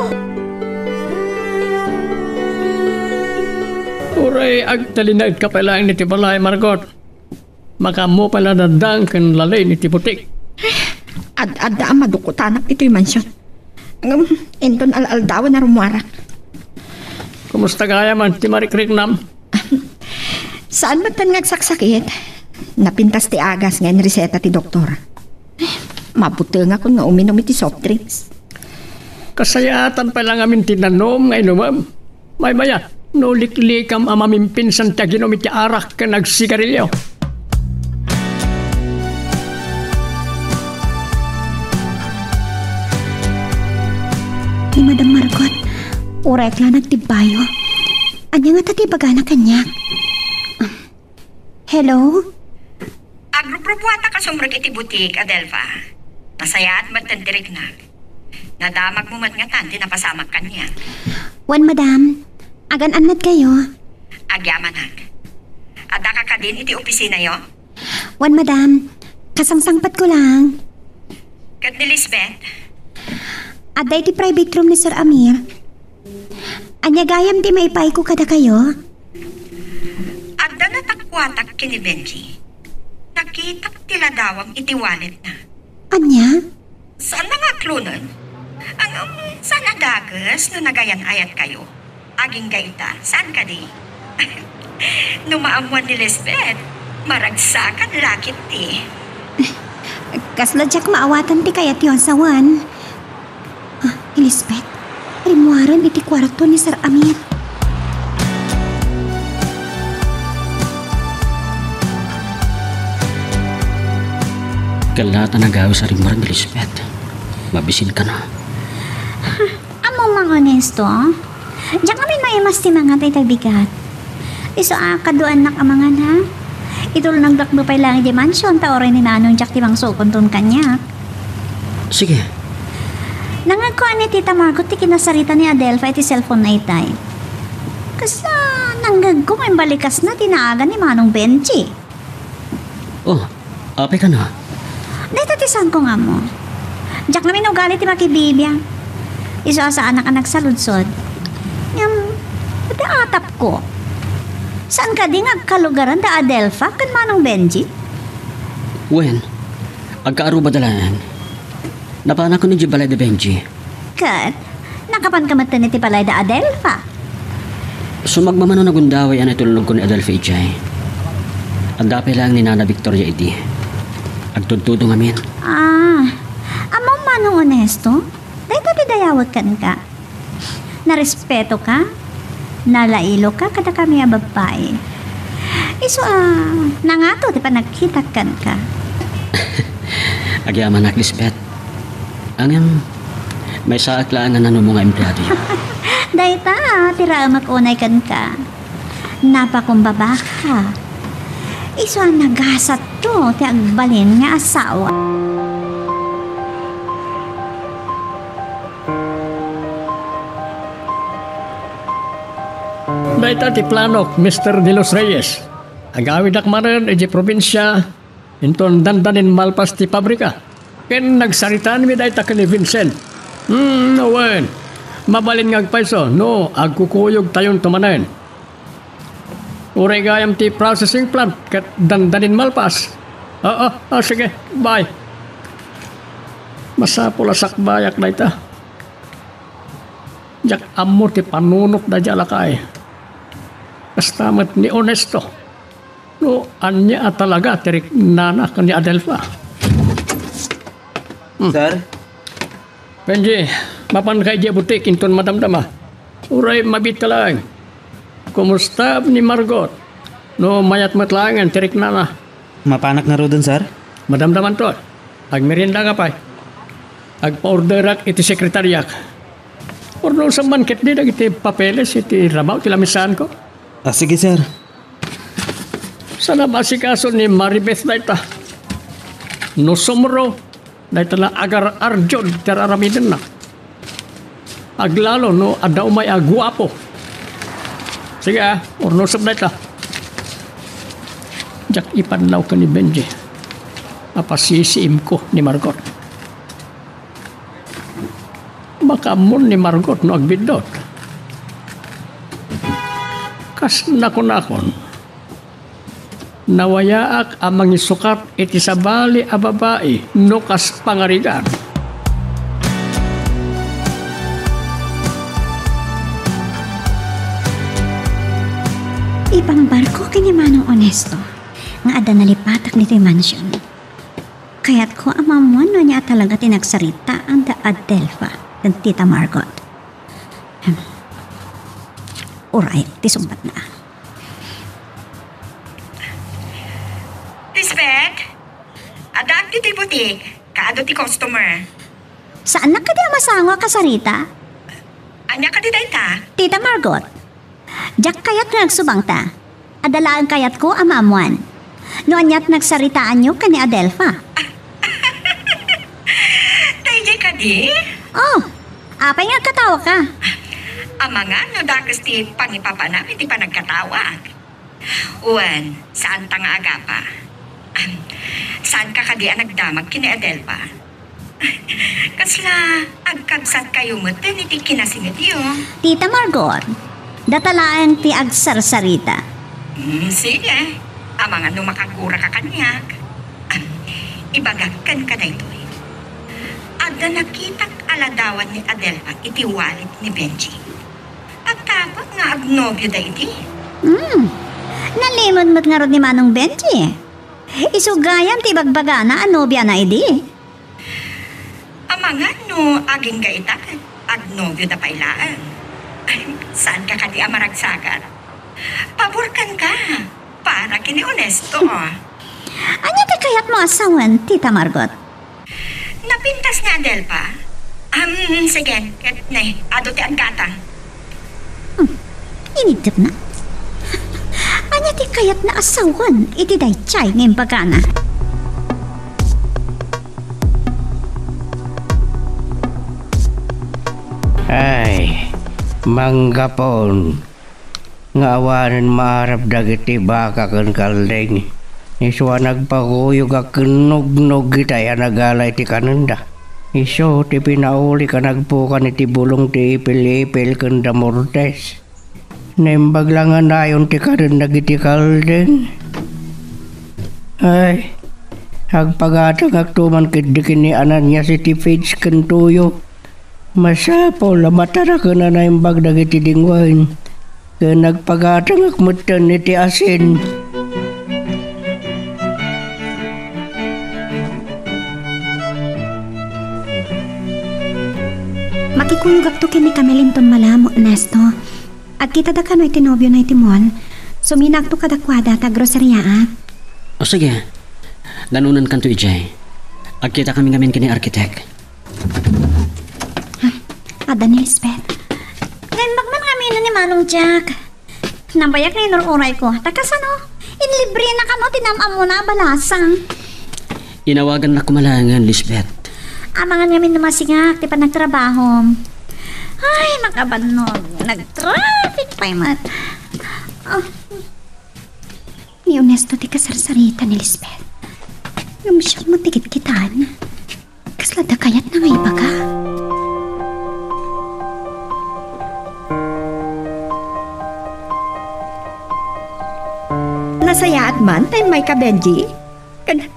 Uray agtalinaedka pay laeng iti balay, Margot. Makaammo pay la dandang ken lalin iti butik. Ad-adda a madukutanak itoy mansion. Ngem, inton al-aldawen a rummuarak. Kumusta gayam ti marikriknam? Saan metten nga agsaksakit? Napintas ti agas nga inreseta ti doktor. Mabutengakon nga uminum iti soft drinks. Kasayaatan pay la ngamin ti nanom nga inumem. Maymayat, no liklikam a mamimpinsan ti aginum iti arak ken agsigarilio. Ni Madam Margot, uray la nagtibbayo. Ania ngata ti ibagana kaniak? Hello? Agruprupuatak a sumrek iti butik, Adelfa. Nasayaat metten ti riknak. Nadamagmo met ngatan ti napasamak kaniak. Wen, madam. Agan-annadkayo? Agyamanak. Addaka kadin iti opisinayo? Wen, madam. Kasangsangpetko lang. Ket ni Lisbeth? Adda iti private room ni Sir Amir. Ania gayam ti maipaayko kadakayo? Adda natakuatak ken ni Benji. Nakitak ti ladawam iti walletna. Ania? Saan nga aklonen? Ngem, saan a dakes no nagayan-ayatkayo? Agingga ita, saan kadi? No maammuan ni Lisbeth, maragsakan la ketdi. Kasla diak maawatan ti kayatyo a sawen. Ah, Elizabeth, rimmuaren iti kuarto ni Sir Amir. Kalla ta nagawis a rimmuaren, Elizabeth. Mabisinkana. Ammom, Mang Ernesto, diak ngamin maimas ti mangngeg iti bigat. Isu a kaduaennak a mangan, ha? Itulnogdakto pay laeng idiay mansion ta uray ni Nanong Jack ti mangsukonton kaniak. Sige. Nangngegko a ni Tita Margot ti kinasarita ni Adelfa iti cellphone-na itay. Kas, ah, nangngegko nga imbalikasna ti naaga ni Manong Benji. Oh, apay kano? Dayta ti saanko nga ammo. Diak ngamin ugali ti makibibiag. Isu a saanak a nagsaludsod. Ngem, iti atapko, saan kadi nga agkalugaran da Adelfa ken Manong Benji? Wen, agkaarubada laeng. Napanakon idiay balay da Benji. Ket, nakapanka metten iti balay da Adelfa? Sumagmamano nagundaway a naitulnogko ni Adelfa idiay. Adda pay laeng ni Nana Victoria idi. Agtudtudo ngamin. Ah, ammom, Manong Onesto? Dayta ti dayawek kenka. Narespetoka, nalailoka kadakami a babbai. Isu a nangato ti panagkitak kenka. Agyamanak, Lisbeth. Ngem, maysaak laeng a nanumo nga empleadoyo. Dayta ti raemek unay kenka. Napakumbabaka. Isu a nagasatto ti agbalin nga asawa. Dayta ti planok, Mister De Los Reyes. Agawidak manen idiay probinsia, inton dandanin malpas ti pabrika. Ken nagsaritaanmi dayta ken ni Vincent. Hmm, wen. Mabalin nga agpayso no agkukuyogtayonto manen. Uray gayam ti processing plant ket dandanin malpas. Oo, ah, sige, bye. Masapul a sakbayak dayta. Diak ammo ti panunot daydiay a lakay. Kasta met ni Onesto. No ania a talaga ti riknana ken ni Adelfa. Hmm. Sir? Benji, mapanka idiay butik inton madamdama. Uray mabiit ka laeng. Kumusta ni Margot? No mayat met laengen ti riknana. Mapanak ngaruden, sir? Madamdamanto. Agmeriendaka pay. Agpa-orderak iti sekretariak. Urnosem man ketdi dagiti papeles iti rabaw ti lamisaanko. Ah, sige, sir. Saan a maasikaso ni Maribeth dayta? No sumro, dayta la agar-arjud ti ar-aramidenna. Aglalo no adda umay a guapo. Sige, ah, urnosem dayta. Diak ipanlaw ken ni Benji. Apasisiimko ni Margot. Makaammon ni Margot no agbiddut. Kas nakunakon, nawayaak a mangisukat iti sabali a babai no kas pangarigan. Ipambarko ken ni Manong Onesto nga adda nalipatak ditoy mansion. Kayatko a maammuan no ania a talaga ti nagsaritaan da Adelfa ken Tita Margot. Hem. Uray ti sungbatna. Lisbeth, addaak ditoy butik. Kaadu ti customer. Saannak kadi a masango a kasarita? Ania kadi dayta? Tita Margot, diak kayat nga agsubangta. Adda laeng kayatko a maammuan. No ania ti nagsaritaanyo ken ni Adelfa? Daydiay kadi? Oh, apay nga agkatawaka? Amangan no dakes ti pangipapanam iti panagkatawak. Wen, saanta nga agapa. Saanka kadi a nagdamag ken ni Adelfa? Kasla agkabsatkayo metten iti kinasingetyo? Tita Margot, data laeng ti agsarsarita. Hmm, sige. Amangan no makaguraka kaniak. Ibagak kenka daytoy. Adda nakitak a ladawan ni Adelfa iti wallet ni Benji. Agtapot nga agnobioda idi? Hmm. Nalimod met ngarud ni Manong Benji. Isu gayam ti ibagbagana a nobiana idi. Amangan no agingga ita ket agnobioda pay laeng. Saanka kadi a maragsakan? Pabor kenka para ken ni Onesto. Ania ti kayatmo a sawen, Tita Margot? Napintas ni Adelfa? Am, sige, ket ne, adu ti aggatang. Hmm, inidepna. Ania ti kayatna a sawen iti daydiay nga imbagana? Ay, manggapon nga awanen maarap dagiti baka ken kalding. Isu a nagpakuyog a ken nugnog itay a nagala iti kanenda. Isu ti pinaulik a nagpukan iti bulong ti ipil-ipil ken da Mortes. Naimbag la nga nayon ti kaden dagiti kaldeng. Ay, agpagatangakto man ketdi ken ni Ananias iti page ken tuyo. Masapul a mataraken a naimbag dagiti dingwen, ken agpagatangak metten iti asin. Makikuyogakto ken ni Camille inton malem, Ernesto. Agkitada kano iti nobiona iti mall. Suminakto kadakuada ta agroseriaak. O sige, danonenkanto idiay. Agkitakami ngamin ken ni Architect. Adda ni Lisbeth. Naimbag man ngamin ni Manong Jack. Nabayak nga inur-urayko. Ta kasano? Inlibrena kano ti nam-ammona a balasang. Inawagannak koma laengen, Lisbeth. Amangan ngamin no masingak ti panagtrabahom. Ay, makabannog. Nag-traffic pay met. Ah. Ni Ernesto ti kasarsarita ni Lisbeth. Ngem siak met ti kitkitan. Kasla da kayatna nga ibaga? Nasayaat man ta immayka, Benji? Ken,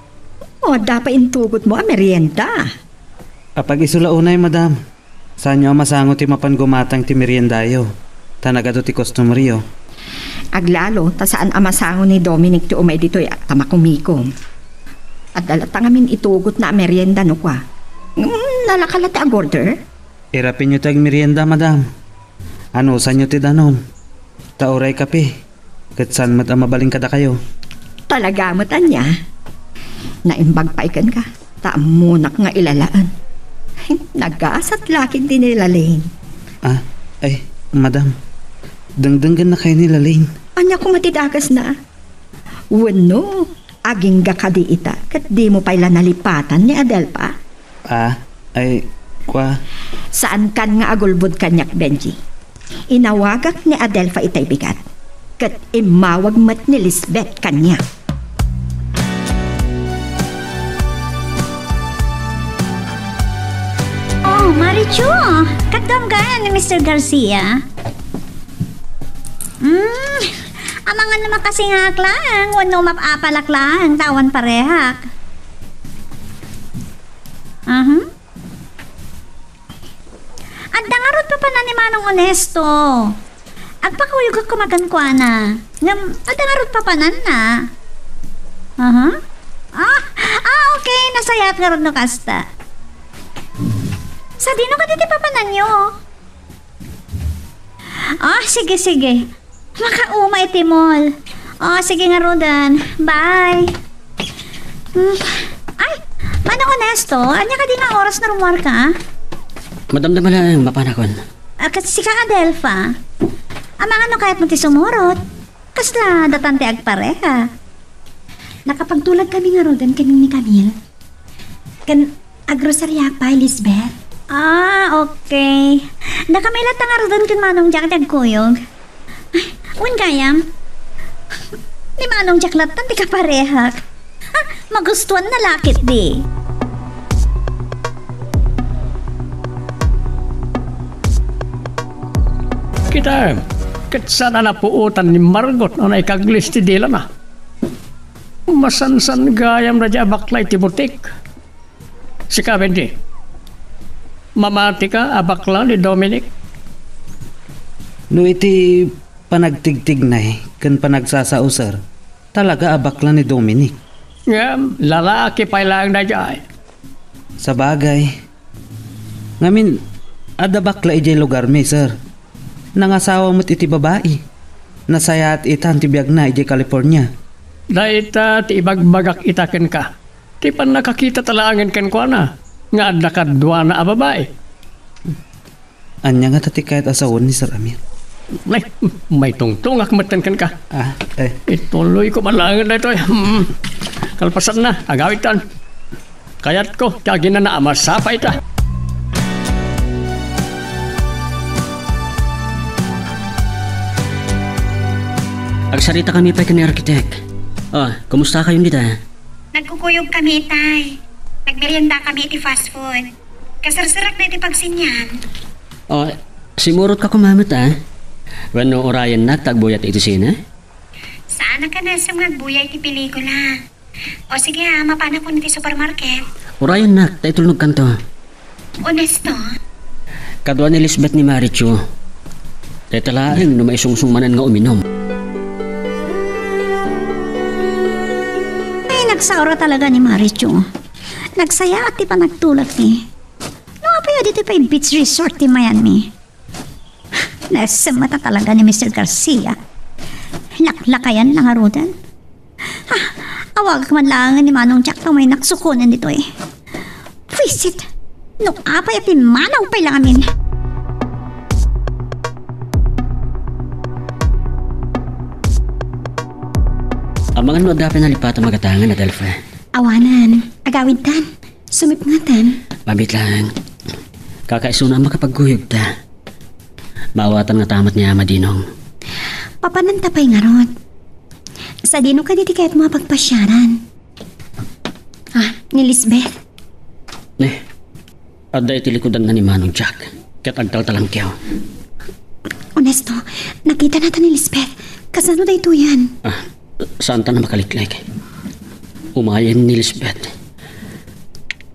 o, adda pay intugotmo a merienda? Apag-isu la unay, madam. Saanyo a masango ti mapan gumatang ti meriendayo, ta nagadu ti customeryo. Aglalo ta saan a masango ni Dominic ti umay ditoy a ta makumikom. Adda latta ngamin itugotna a merienda no kua. Mm, nalaka la ti agorder? Irapenyo ti agmerienda, madam. Anusanyo ti danon. Ta uray kape, ket saan met a mabalin kadakayo. Talaga met ania? Naimbag pay kenka, ta ammonak nga ilalaen. Nagasat la ketdi ni Lalaine. Ah, ay, madam. Dengdenggenna kayo ni Lalaine. Ania koma ti dakesna? Wenno, agingga kadi ita, ket dimo pay la nalipatan ni Adelfa? Ah, ay, kua. Saankan nga agulbod kaniak, Benji. Inawagak ni Adelfa itay bigat, ket immawag met ni Lisbeth kaniak. Oh, Marichu, kaduam gayam ni Mister Garcia. Hmm, amangan no makasingak laeng, wenno mapapalak laeng, ta awan parehak. Aha. Adda ngarud papanan ni Manong Onesto. Agpakuyogak koma kenkuana. Ngem, adda ngarud papananna. Aha. Ah, ah, okay. Nasayaat ngarud no kasta. Sadino kadi ti papananyo? Ah, sige, sige. Makauma iti mall. Oh, sige ngaruden. Bye. Hmm. Ay, Manong Onesto, ania kadi nga oras no rummuarka? Madamdama laeng, mapanakon. Ah, ket sika, Adelfa? Amangan no kayatmo ti sumurot. Kasla datan ti agpareha. Nakapagtulag kami ngaruden ken ni Camille. Ken agroseriak pay, Lisbeth. Ah, okay. Dakami latta ngaruden ken Manong Jack ti agkuyog. Ay, wen gayam. Ni Manong Jack latta ti kaparehak. Ha, magustuanna la ketdi. Kitaem, ket saan a napuotan ni Margot no naikaglis ti dilana. Masansan gayam daydiay a bakla iti butik. Sika, Benji, mamatika a bakla ni Dominic? No iti panagtigtignay ken panagsasausar, talaga a bakla ni Dominic. Ngem, lalaki pay laeng daydiay. Sabagay. Ngamin, adda bakla idiay lugarmi, sir. Nangasawa met iti babai. Nasayaat itan ti biagna idiay California. Dayta ti ibagbagak ita kenka. Ti pannakakitata laengen kenkuana nga adda kaduana a babai. Ania ngata ti kayat a sawen ni Sir Amir? Ay, maitungtungak metten kenka. Ah, eh. Ituloyko man laengen daytoy. Hmm. Kalpasanna, agawidtan. Kayatko ti aginana a masapay ta. Agsaritakami pay ken ni Architect. Ah, kumusta kayon dita? Nagkukuyogkami itay. Nagmeriendakami iti fast food. Kaserserak na iti pagsinian. O, simurot ka kumamet, a? Wenno urayennak ta agbuyat iti sine? Saan a kanasem nga agbuya iti pelikula. O sige, a, mapanakon iti supermarket. Urayennak, ta itulnogkanto. Onesto? Kadua ni Lisbeth ni Marichu. Dayta laeng no maisungsong manen nga uminom. Ay, nagsaura talaga ni Marichu. Nagsayaat ti panagtulak ni. No, apay a ditoy pay beach resort ti Miami? Nasemmet talaga ni Mister Garcia. Laklakayan na ngaruden. Ah, awagak man laeng ni Manong Jack ta umaynak sukonen ditoy. Pwisit! No apay a pimmanaw pay la ngamin. Amangan no adda pay nalipatan a magatangan, Adelfa. Awanan. Agawidtan. Sumipngetan. Mabiit laeng. Kakaisuna a makapagguyogta. Maawatan ngata met ni Ama Dinong. Papananta pay ngarud. Sadino kadi ti kayatmo a pagpasiaran? Ah, ni Lisbeth? Ne, adda iti likudanna ni Manong Jack, ket agtaltalangkew. Onesto, nakitanata ni Lisbeth. Kasano daytoyen? Ah, saantan a makaliklik. Umayen ni Lisbeth.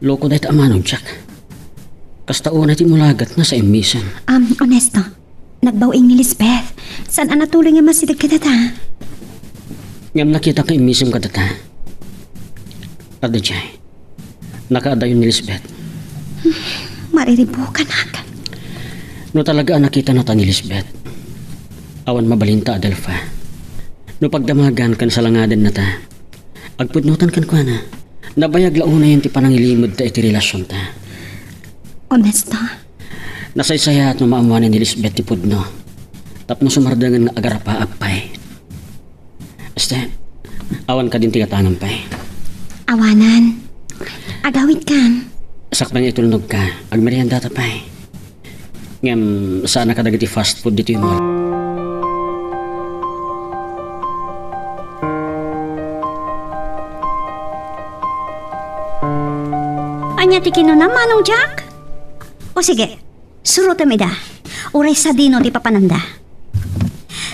Loko dayta a Manong Jack. Kasta unay ti immulagatna sa immisem. Um, Onesto, nagbaw-ing ni Lisbeth. Saan a natuloy nga masideg kadata? Ngem nakitak nga immisem kadata. Adda jay. Nakaadayon ni Lisbeth. Mariribukanak. No talaga a nakitanata ni Lisbeth, awan mabalinta, Adelfa. No pagdamagan ken salangadennata, agpudnotan kenkuana. Nabayag la unayen ti panangilimedta iti relasionta. Onesto? Nasaysayaat no maammoanen ni Lisbeth ti pudno tapno sumardengen nga agarapaap pay. Este, awan kadin ti gatangem pay? Awanan. Agawidkan. Sakbay nga itulnogka, agmeriendata pay. Ngem saan a kadagiti fast food ditoy mall. Ania ti kinunam, Manong Jack? O sige, surotem ida. Uray sadino ti papananda.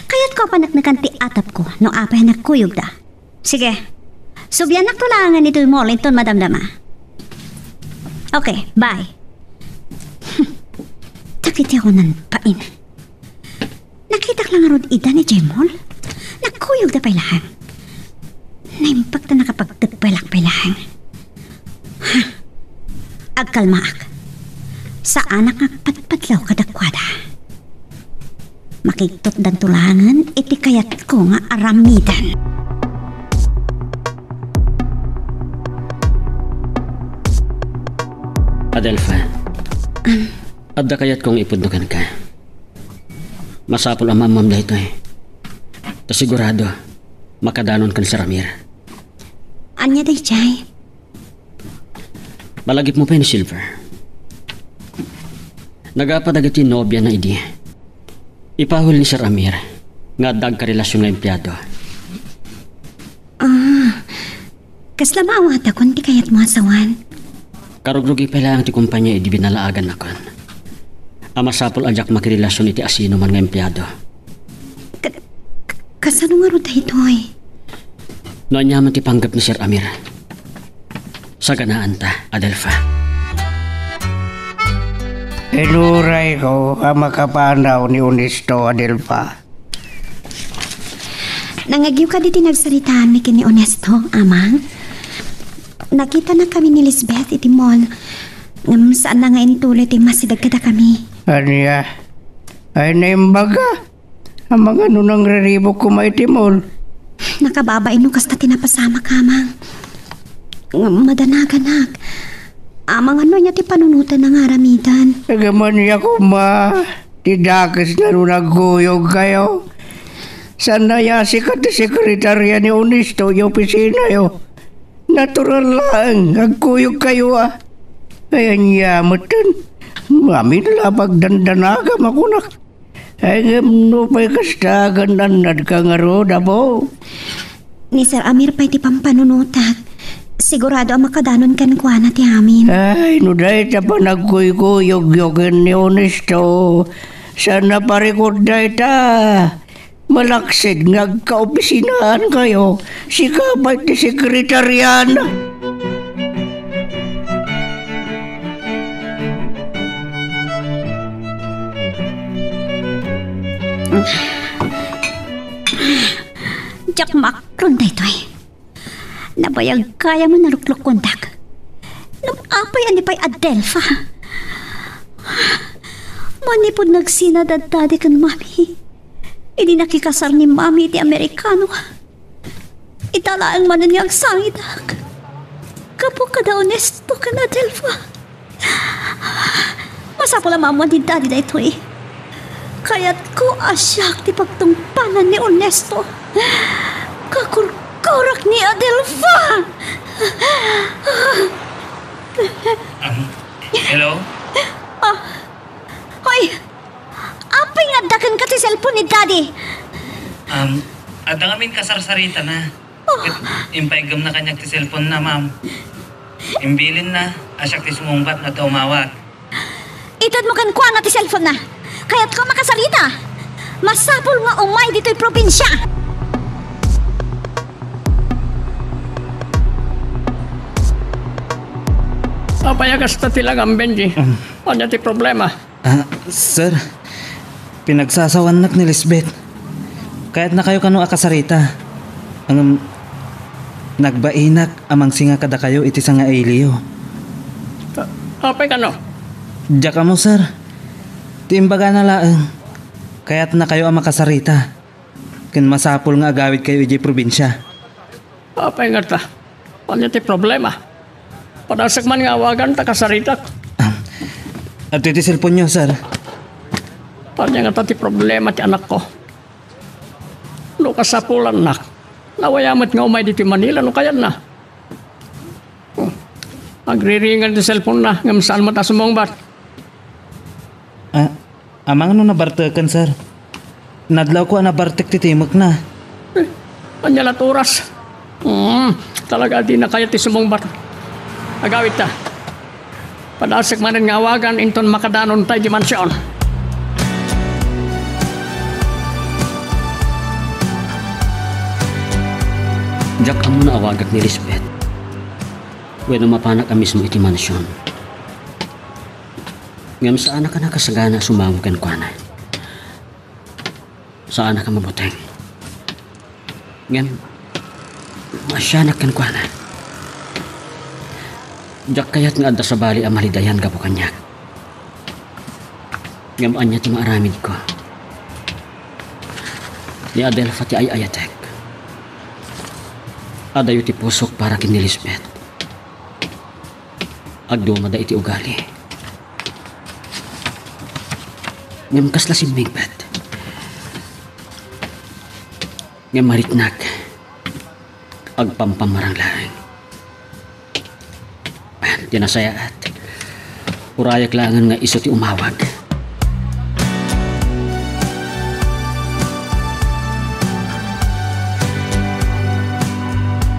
Kayatko a paneknekan ti atapko no apay a nagkuyogda. Sige. Subiannakto laengen itoy mall inton madamdama. Okay, bye. Dagiti awanan bain. Nakitak la ngarud ida idiay mall. Nagkuyogda pay laeng. Naimbag ta nakapagtagpaylak pay laeng. Ha? Agkalmaak. Saanak nga agpadpadlaw kadakuada. Makigtutdanto laengen iti kayatko nga aramiden. Adelfa, adda kayatko nga ipudno kenka. Masapul a maammom daytoy. Ta sigurado, makadanon ken Sir Amir. Ania daydiay? Malagipmo pay ni Silver. Nagapa dagiti nobiana idi. Ipaawil ni Sir Amir nga adda agkarelasion nga empleado. Ah, kasla maawatakon ti kayatmo a sawen? Karugrugi pay laeng ti kompania idi binalaagannakon a masapul a diak makirelasion iti asinoman nga empleado. Ka-, ka-, kasano ngarud daytoy? No aniaman ti panggep ni Sir Amir, saganaanta, Adelfa. Inurayko a makapanaw ni Onesto, Adelfa. Nangngegyo kadi ti nagsaritaanmi ken ni Onesto, Amang? Nakitanakami ni Lisbeth iti mall. Ngem saanna nga intuloy ti masideg kadakami. Ania? Ay, naimbaga? Amangan no nangriribuk koma iti mall? Nakababain no kasta ti napasamak, Amang. Ngem madanaganak. Amangan no ania ti panunotanna nga aramiden. Agamania koma ti dakes na no nagkuyogkayo. Saan a yasikat ti sekretaria ni Onesto iti opisinayo. Natural laeng, agkuyogkayo a. Ay, ania metten? Amin la pagdandanagam a kunak. Ay, ngem no pay kasta, agannadka ngarud, apo? Ni Sir Amir pay ti pampanunotak. Sigurado a makadanon kenkuana ti amin. Ay, no dayta panagkuykuyogyo ken ni Ernesto, saan a parikut dayta. Malaksid nga agkaopisinaan kayo, sika pay ti sekretarian. Diak maakrod daytoy. Nabayag gayam a naluklukkuendak. Ngem apay a ni pay Adelfa? Manipud nagsina da Daddy ken Mami, idi nakikasar ni Mami iti Amerikano, ita laeng manen nga agsangidak gapu kada Ernesto ken Adelfa. Masapul a maammuan ni Daddy daytoy. Kayatko a siak ti pagtungpanan ni Ernesto. Kakurkurak ni Adelfa! Um, hello? Ah, hoy! Apay nga adda kenka ti cellphone ni Daddy? Um, adda ngamin kasarsaritana. Ket impaiggem na kaniak ti cellphone na, ma'am. Imbilinna a siak ti sumungbat no adda umawag. Itedmo kenkuana ti cellphone na. Kayatko a makasarita. Masapul nga umay ditoy probinsia. Apay a kasta ti langam, Benji? Mm. Ania ti problema? Ah, sir, pinagsasawannak ni Lisbeth. Kayatnakayo kano a kasarita. Ngem nagbainak a mangsinga kadakayo iti sangailiyo. A-, apay kano? Diak ammo, sir. Ti imbagana laeng, kayatnakayo a makasarita. Ken masapul nga agawidkayo idiay probinsia. Apay ngata? Ania ti problema? Padasek man nga awagan ta kasaritak. Ah, adtoy ti cellphone-yo, sir. Ania ngata ti problema ti anakko? No kasapulannak, nawaya met nga umay ditoy Manila no kayatna. Hmm. Agriringan ti cellphone-na, ngem saan met a sumungbat. Ah, amangan no nabarteken, sir? Nadlawko a nabartek ti timekna. Eh, ania la ti oras? Hmm, talaga a dina kayat ti sumungbat. Agawidta. Padasek manen nga awagan inton makadanonta idiay mansion. Diak ammo no awagak ni Lisbeth wenno mapanak a mismo iti mansion. Ngem saanak a nakasagana a sumangom kenkuana. Saanak a mabuteng. Ngem, maasianak kenkuana. Diak kayat nga adda sabali a malidayan gapu kaniak. Ngem ania ti maaramidko? Ni Adelfa ti ay-ayatek. Adayo ti pusok para ken ni Lisbeth. Agdumada iti ugali. Ngem kasla simmingpet. Ngem maritnak, agpampamarang laeng. Ti nasayaat, urayak laengen nga isu ti umawag.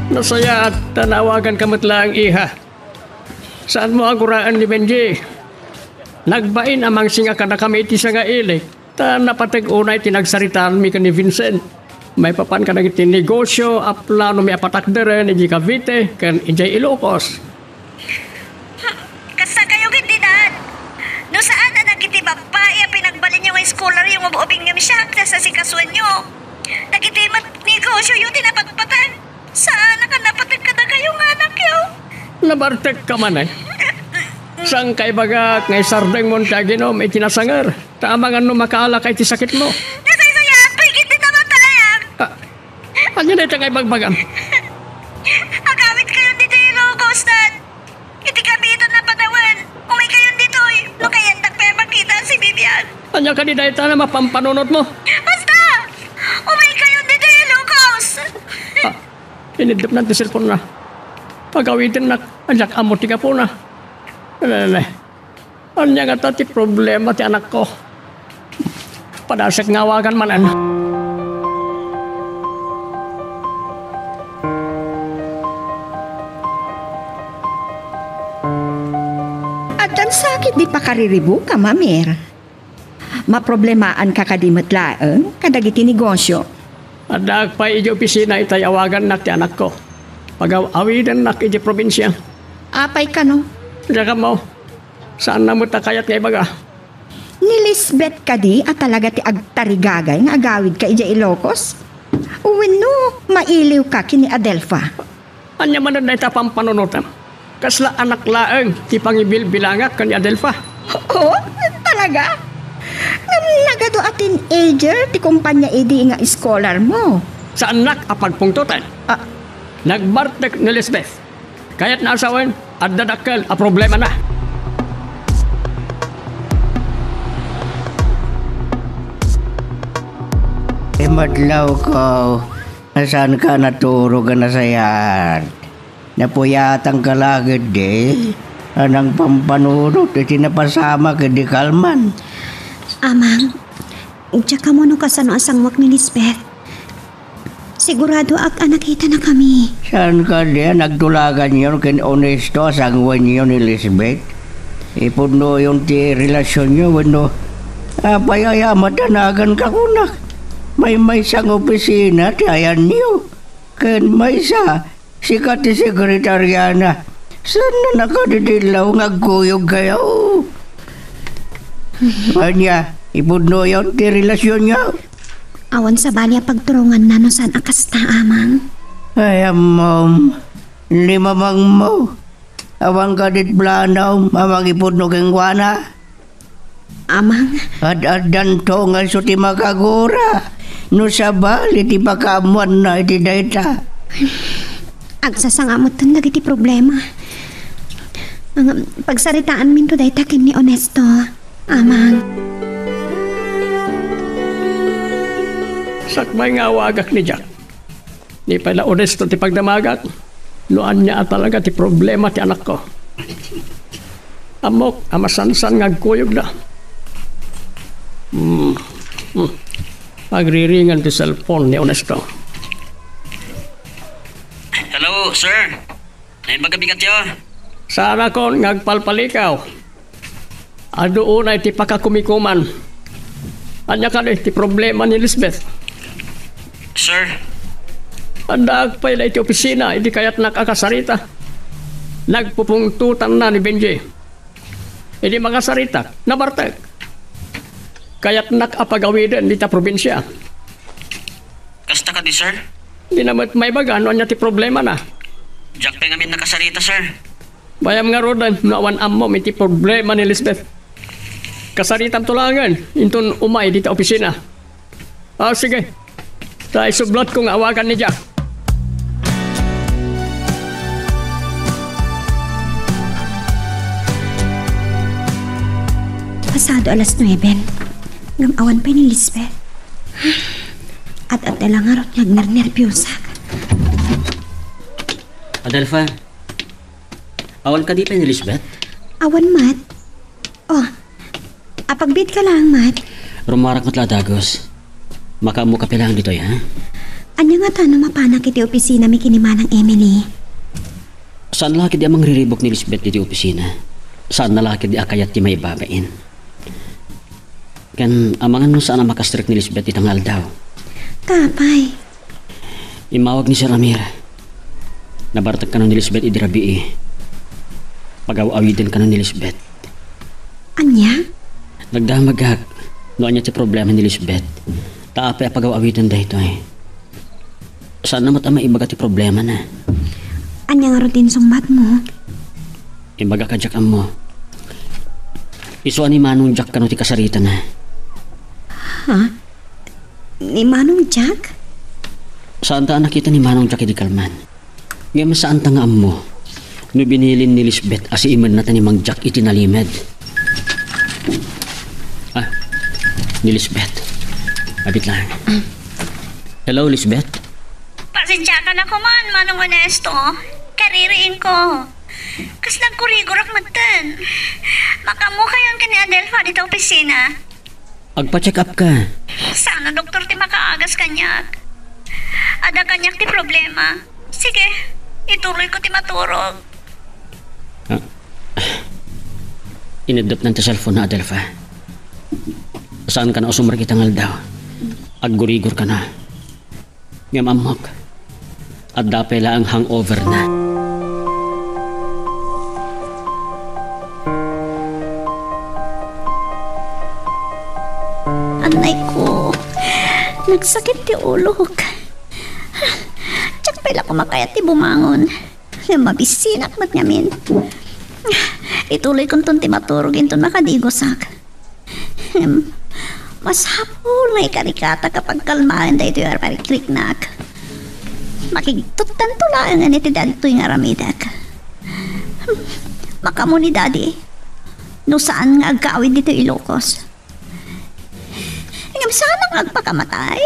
Nasayaat ta naawaganka met laeng, iha. Saanmo a guraen ni Benji. Nagbain a mangsinga kadakami iti sangaili, ta napateg unay ti nagsaritaanmi ken ni Vincent maipapan kadagiti negosio a planomi a patakderen idiay Cavite ken idiay Ilocos. Kasta kayo ket di, Dad. No saan a dagiti babbai a pinagbalinyo nga eskolaryo nga ub-ubing ngem siak ti asasikasoenyo. Dagiti met negosioyo ti napatpateg. Saanak a napateg kadakayo nga anakyo. Nabartekka man, eh. Saan ka ibagak nga isardengmon ti aginom iti nasanger, ta amangan no makaalaka iti sakitmo. Nasaysayaat pay ket ti namatayak. Ah, ania dayta nga ibagbagam? Agawidkayon ditoy Ilocos, Dad. Iti kabitan a panawen, umaykayon ditoy. No kayatak pay a makita si Vivian. Ania kadi dayta a mapampanunotmo? Basta! Umaykayon ditoy Ilocos! Ah, iniddepna ti cellphone-na. Pagawidennak, diak ammo ti gapuna. Lele. Ania ngata ti problema ti anakko? Padasek nga awagan manen. Addan sakit di pakariribukam, Amir. Maproblemaanka kadi met laeng kadagiti negosio? Addaak pay idiay opisina itay awagannak ti anakko. Pagaw-awidennak idiay probinsia. Apay kano? Diak ammo. Saanna met a kayat nga ibaga. Ni Lisbeth kadi a talaga ti agtarigagay nga agawidka idiay Ilocos? Wenno mailiwka ken ni Adelfa? Ania manen dayta pampanunotem? Kasla anak laeng ti pangibilbilangak ken ni Adelfa. Oh, talaga? Ngem nagadu a teenager ti kompania idi nga scholar mo. Saannak a pagpungtoten. Ah. Nagbartek ni Lisbeth. Kayatna a sawen, adda dakkel a problemana. Imadlawko, saanka naturog a nasayaat? Napuyatanka la ketdi a nangpampanunot iti napasamak idi kalman? Amang, diak ammo no kasano a sanguak ni Lisbeth. Siguradoak a nakitanakami. Saan kadi a nagtulaganyon ken Honesto a sanguenyo ni Lisbeth? Ipudnoyon ti relasionyo wenno apay aya a madanaganka kunak? Maymaysa nga opisina ti ayanyo. Ken maysa, sika ti sekretariana. Saanna nakadidillaw nga agkuyogkayo? Ania, ipudnoyon ti relasionyo? Awan sabali a pagturonganna no saan a kasta, Amang. Ay, ammom, ni mamangmo. Awan kadi planom a mangipudno kenkuana? Amang. Ad-addanto nga isu ti makagura no sabali ti pakaammoanna iti dayta. Agsasanga metten dagiti problema. Ngem pagsaritaanminto dayta ken ni Honesto, Amang. Sakbay nga awagak ni Jack. Di pay la Honesto ti pagdamagak no ania a talaga ti problema ti anakko. Ammok a masansan nga agkuyogda. Hmm. Hmm. Agriringan ti cellphone ni Honesto. Hello, sir. Naimbag a bigatyo? Saanakon nga agpalpalikaw. Adu unay ti pakakumikuman. Ania kadi ti problema ni Lisbeth? Sir. Addaak pay la iti opisina idi kayatnak a kasarita. Nagpupungtotanna ni Benji. Idi makasaritak, nabartek. Kayatnak a pagawiden dita probinsia. Kasta kadi, sir? Dina met maibaga no ania ti problemana. Diak pay ngamin nakasarita, sir. Bayam ngaruden no awan ammom iti problema ni Lisbeth. Kasaritamto laengen inton umay dita opisina. Ah, sige. Ta isublatko nga awagan ni Jack. Pasado alas nueben. Ngem awan pay ni Lisbeth. Ad-adda la ngarud nga agnernerpiosak. Adelfa, awan kadi pay ni Lisbeth? Awan met. Oh, apagbiit ka laeng met. Rumarak met la a dagus. Makaammo ka pay laeng ditoy, ha? Ania ngata no mapanak iti opisinami ken ni Manang Emily? Saan la ketdi a mangriribuk ni Lisbeth ditoy opisina. Saanna la ketdi a kayat ti maibabain. Ken amangan no saan a makastrek ni Lisbeth ita nga aldaw. Ta apay? Immawag ni Sir Amir. Nabartek kano ni Lisbeth idi rabii. Pagaw-awiden kano ni Lisbeth. Ania? Nagdamagak no ania ti problema ni Lisbeth. Ta apay a pagaw-awiden daytoy? Saanna met a maibaga ti problemana. Ania ngarud ti insungbatmo? Imbagak a diak ammo. Isu a ni Manong Jack kano ti kasaritana. Ha? Ni Manong Jack? Saanta a nakita ni Manong Jack idi kalman. Ngem saanta nga ammo no binilin ni Lisbeth a siimenna ta ni Mang Jack iti nalimed. Ah, ni Lisbeth. Abit lang. Hello, Lisbeth? Pasensiakan a koman, Manong Honesto. Kaririingko. Kasla agkurigorak metten. Makaammokayon ken ni Adelfa dita opisina? Agpa-check up ka. Saan a doktor ti makaagas kaniak? Adda kaniak ti problema. Sige, ituloyko ti maturog. Ah. Ineddepna ti cellphone na, Adelfa. Saanka na usumrek ita nga aldaw. Aggurigorka na. Ngem ammok, adda pay laeng hangover na. Anay ko, nagsakit ti ulok. Diak pay la kumakayat ti bumangon. Ngem mabisinak met ngamin. Ituloykonton ti maturog inton makadigosak. Ngem, masapul nga ikarigatak a pagkalmaen daytoy a parikriknak. Makigtuttanto laengen iti daytoy nga aramidek. Makaammo ni Daddy no saan nga agkawid ditoy Ilocos. Ngem saan nga agpakamatay?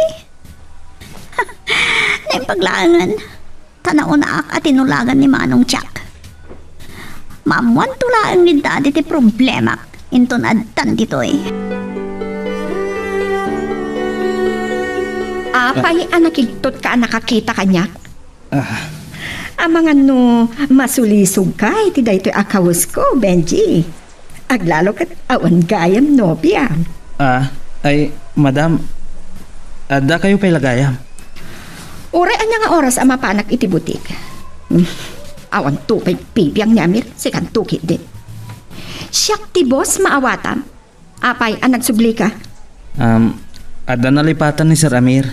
Naimbag laengen. Ta naunaak a tinulagan ni Manong Jack. Maammuanto laeng ni Daddy ti problemak inton addan ditoy. Apay a nakigtotka a nakakita kaniak? Ah. Amangan no masulisogka iti daytoy a kawesko, Benji. Aglalo ket awan gayam nobiam. Ah, ay, madam, adda kayo pay la gayam? Uray ania nga oras a mapanak iti butik? Hmm, awan to pay bibiang ni Amir, sikanto ketdin. Siak ti boss, maawatam. Apay a nagsublika? Um, adda nalipatan ni Sir Amir.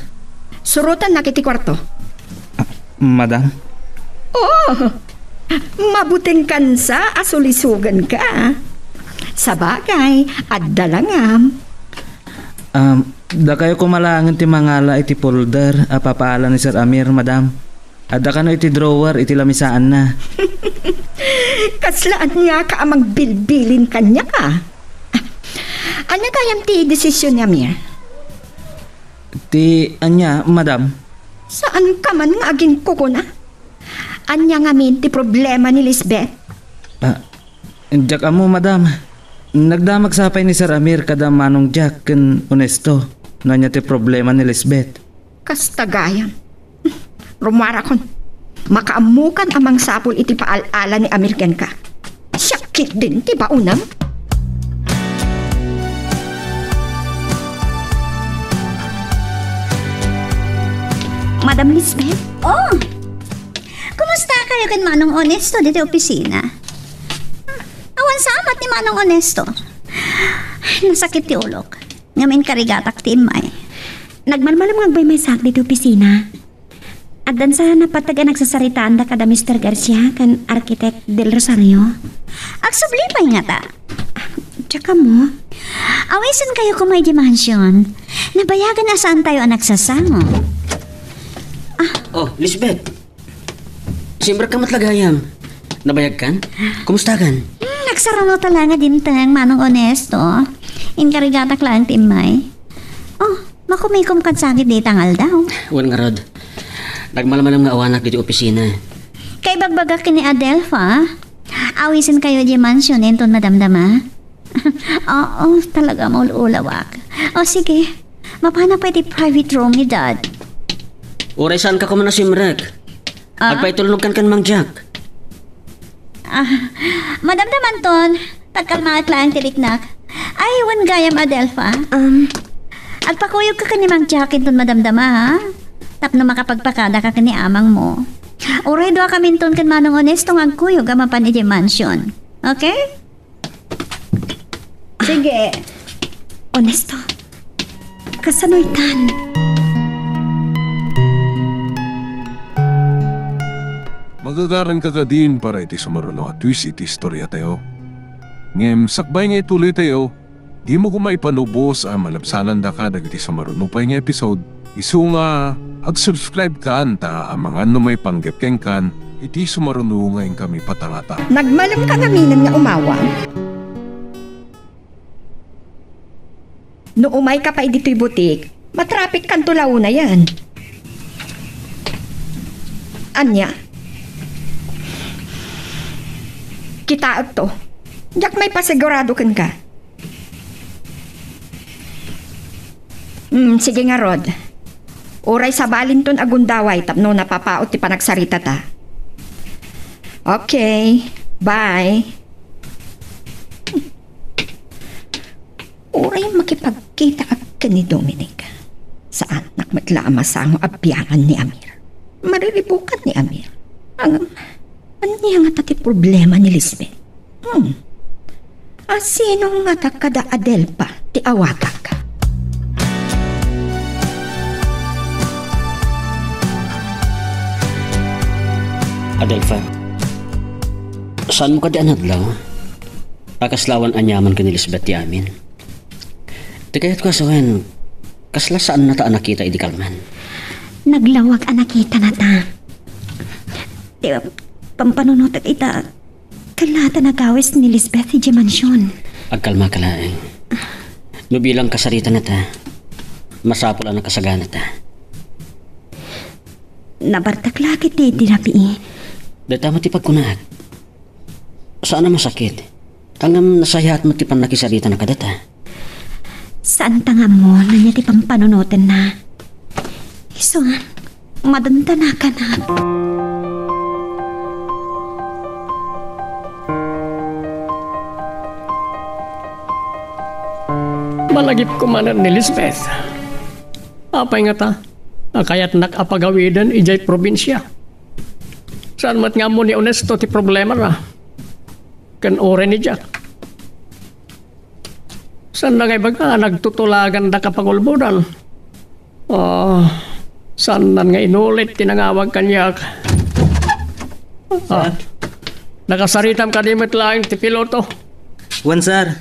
Surotannak iti kuarto. Ah, madam? Oh! Mabutengkansa a sulisoganka. Sabagay, adda la ngam. Um, dakayo koma laengen ti mangala iti folder a papaala ni Sir Amir, madam. Adda kano iti drawer iti lamisaanna. Kasla aniaka a mangbilbilin kaniaka? Ania gayam ti desisyon ni Amir? Ti ania, madam? Saanka man nga aginkukuna? Ania ngamin ti problema ni Lisbeth? Ah, diak ammo, madam. Nagdamag sa pay ni Sir Amir kada Manong Jack ken Onesto no ania ti problema ni Lisbeth. Kasta gayam. Rumuarakon. Makaammokan a mangsapul iti paal-ala ni Amir kenka. Siak ketdin ti baonam. Madam Lisbeth? Oh! Kumusta kayo ken Manong Onesto ditoy opisina? Awan sa amat ni Manong Onesto. Nasakit ti ulok. Ngem inkarigatak ti immay. Nagmalmalem nga agbay maysaak ditoy opisina. Addan sa napateg a nagsasaritaanda kada Mister Garcia ken Architect Del Rosario. Agsubli pay ngata. Diak ammo. Awisen kayo koma idiay mansion. Nabayagan a saan tayo a nagsasango. Ah. Oh, Lisbeth. Simrek ka met la gayam. Nabayagkan? Kumustakan? Hmm, nagsaruno ta la nga dimteng, Manong Onesto. Inkarigatak laeng ti immay. Oh, makumikom kad sakit dita nga aldaw. Wen ngarud. Nagmalmalem nga awanak ditoy opisina. Kaibagbagak ken ni Adelfa. Awisen kayo idiay mansion inton madamdama. Oo, talaga maul-ulawak. O sige, mapanak pay iti private room ni Dad. Uray saanka koma a simrek. Ah? Agpaitulnogkan ken Mang Jack. Ah, madamdamanton, pagkalmaak laeng ti riknak. Ay, wen gayam, Adelfa. Um, agpakuyogka ken ni Mang Jack inton madamdama, ha? Tapno makapagpakadaka ken ni amangmo. Uray duakaminton ken Manong Onesto nga agkuyog a mapan idiay mansion. Okay? Sige. Onesto. Kasano itan? Magagaranka kadin para iti sumaruno a twist iti istoriatayo. Ngem sakbay nga ituloytayo, dimo koma ipanubos a malabsanandaka dagiti sumaruno pay nga episode. Isu nga, ag-subscribe kan ta amangan no maipanggep kenkan iti sumaruno nga inkami patangata. Nagmalemka ngaminen nga umawang? No umayka pay ditoy butik, matrapikkanto la unayen. Ania? Kitaekto. Diak maipasigurado kenka. Mm, sige ngarud. Uray sabalinton a gundaway tapno napapaut ti panagsaritata. Okay, bye. Makipagkitaak ken ni Dominic. Saannak met la a masango a biangan ni Amir. Mariribukan ni Amir. Ngem, ania ngata ti problema ni Lisbeth? Hmm. A, sino ngata kada Adelfa ti awatak? Adelfa, saanmo kadi a nadlaw? A, kasla awan aniaman ken ni Lisbeth ti amin. Ti kayatko a sawen, kasla saannata a nakita idi kalman? Naglawag a nakitanata. Ti pampanunotek ita, kallata nagawis ni Lisbeth idiay mansion. Agkalmaka laeng. No bilang kasaritanata, masapul a nakasaganata. Nabartak la ket ti, ti rabii. Dayta met ti pagkunak. Saan a masakit. Ngem nasayaat met ti pannakisaritana kadata. Saanta nga ammo no ania ti pampanunotenna. Isu, madamdanakan. Malagipko manen ni Lisbeth. Apay ngata a kayatnak a pagawiden idiay probinsia? Saan met nga ammo ni Ernesto ti problemana ken uray ni Jack? Saanna nga ibaga a nagtutulaganda a pangulbodan? Ah, saanna nga inulit ti nangawag kaniak? Ah, nakasaritam kadi met laeng ti piloto? Wen, sir.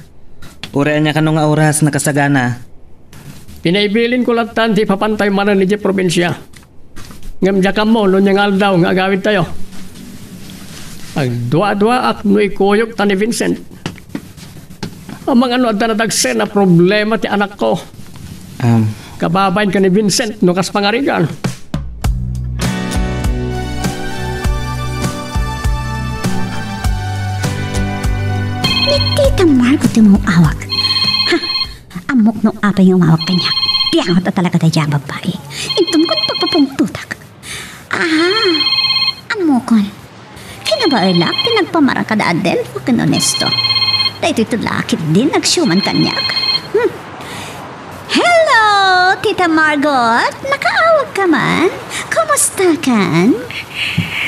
Uray ania kano nga oras nakasagana. Pinaibilinko lattan ti ipapantay manen idiay probinsia. Ngem diak ammo no ania nga aldaw nga agawidtayo. Agduaduaak no ikuyogta ni Vincent. Amangan no adda nadagsen a problema ti anakko. Um. Kababain ken ni Vincent no kas pangarigan. Ni Tita Margo ti umawag. Ha? Ammok no apay nga umawag kaniak. Piangot a talaga daydiay a babbai. Inton kun pagpapungtotak. Aha, ammokon. Kinabaelak ti nagpamara kada Adelfa ken Ernesto. Daytoy to la ketdin agsiuman kaniak. Hmm. Hello, Tita Margot! Nakaawagka man? Kumustakan?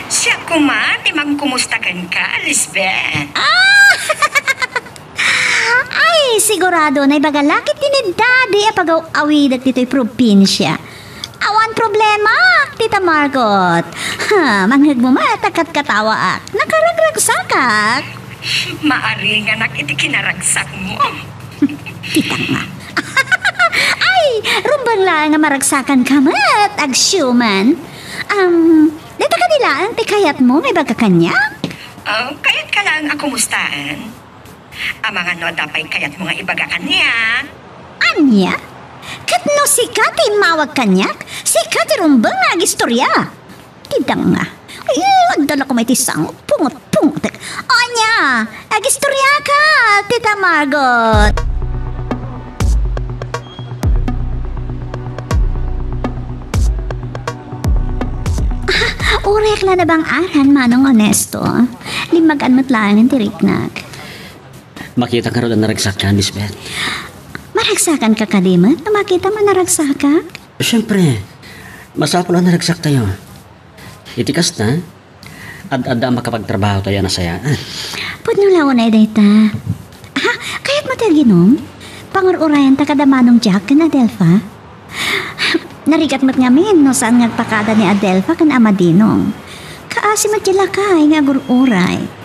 Siak koma ti mangkumusta kenka, Lisbeth. Ah! Ay, sigurado, naibaga la ketdi ni Daddy a pagaw-awidek ditoy probinsia. Awan problema, Tita Margot. Ha, mangngegmo met a katkatawaak. Nakaragragsakak. Maaringanak iti kinaragsakmo. Tita nga. Ay, rumbeng laeng nga maragsakanka met, agsiuman. Am, dayta kadi laeng ti kayatmo nga ibaga kaniak? Ah, kayatka laeng a kumustaen? Amangan no adda pay kayatmo nga ibaga kaniak? Ania? Ket no sika ti immawag kaniak, sika ti rumbeng nga agistorya. Ti danga. Ay, adda la koma iti sango. Pungot-pungotek. Ania? Agistoriaka, Tita Margot. Ah, urayak la nabang-aran, Manong Ernesto. Limmag-an met laeng ti riknak. Makita ngarud a naragsakka, Lisbeth. Maragsakanka kadi met no makitam a naragsakak? Siempre, masapul a naragsaktayo. Iti kasta, ad-adda a makapagtrabahotayo a nasayaat. Pudno la unay dayta. Ha? Kayatmo ti aginom? Pangur-urayanta kada Manong Jack ken Adelfa? Narigat met ngamin no saan nga agpakada ni Adelfa ken Ama Dinong. Kaasi met ti lakay nga agur-uray.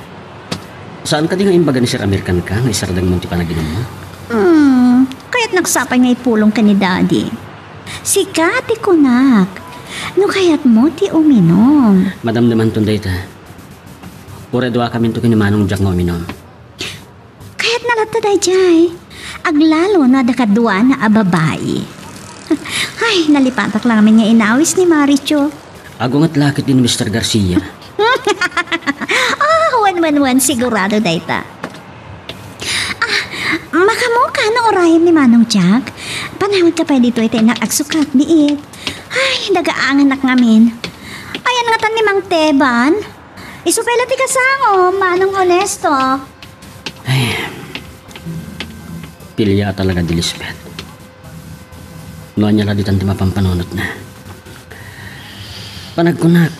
Saan kadi nga imbaga ni Sir Amir kenka nga isardengmo ti panaginummo? Hmm, kayatnak sapay nga ipulong ken ni Daddy. Sika ti kunak, no kayatmo ti uminom. Madamdamanton dayta. Uray duakaminto ken ni Manong Jack nga uminom. Kayatna latta daydiay. Aglalo no adda kaduana a babai. Ay, nalipatak la ngamin nga inawis ni Maricho. Agunget la ketdi ni Mister Garcia. Ah, wen, wen, wen, sigurado dayta. Ah, makaammoka no urayem ni Manong Jack? Panawidka pay ditoy ta innak agsukat biit. Ay, nagaanganak ngamin. Ayan ngatan ni Mang Teban. Isu pay la ti kasangom, Manong Ernesto. Ay. Pilya a talaga di Lisbeth. No ania la ditan ti mapampanunotna. Panagkunak,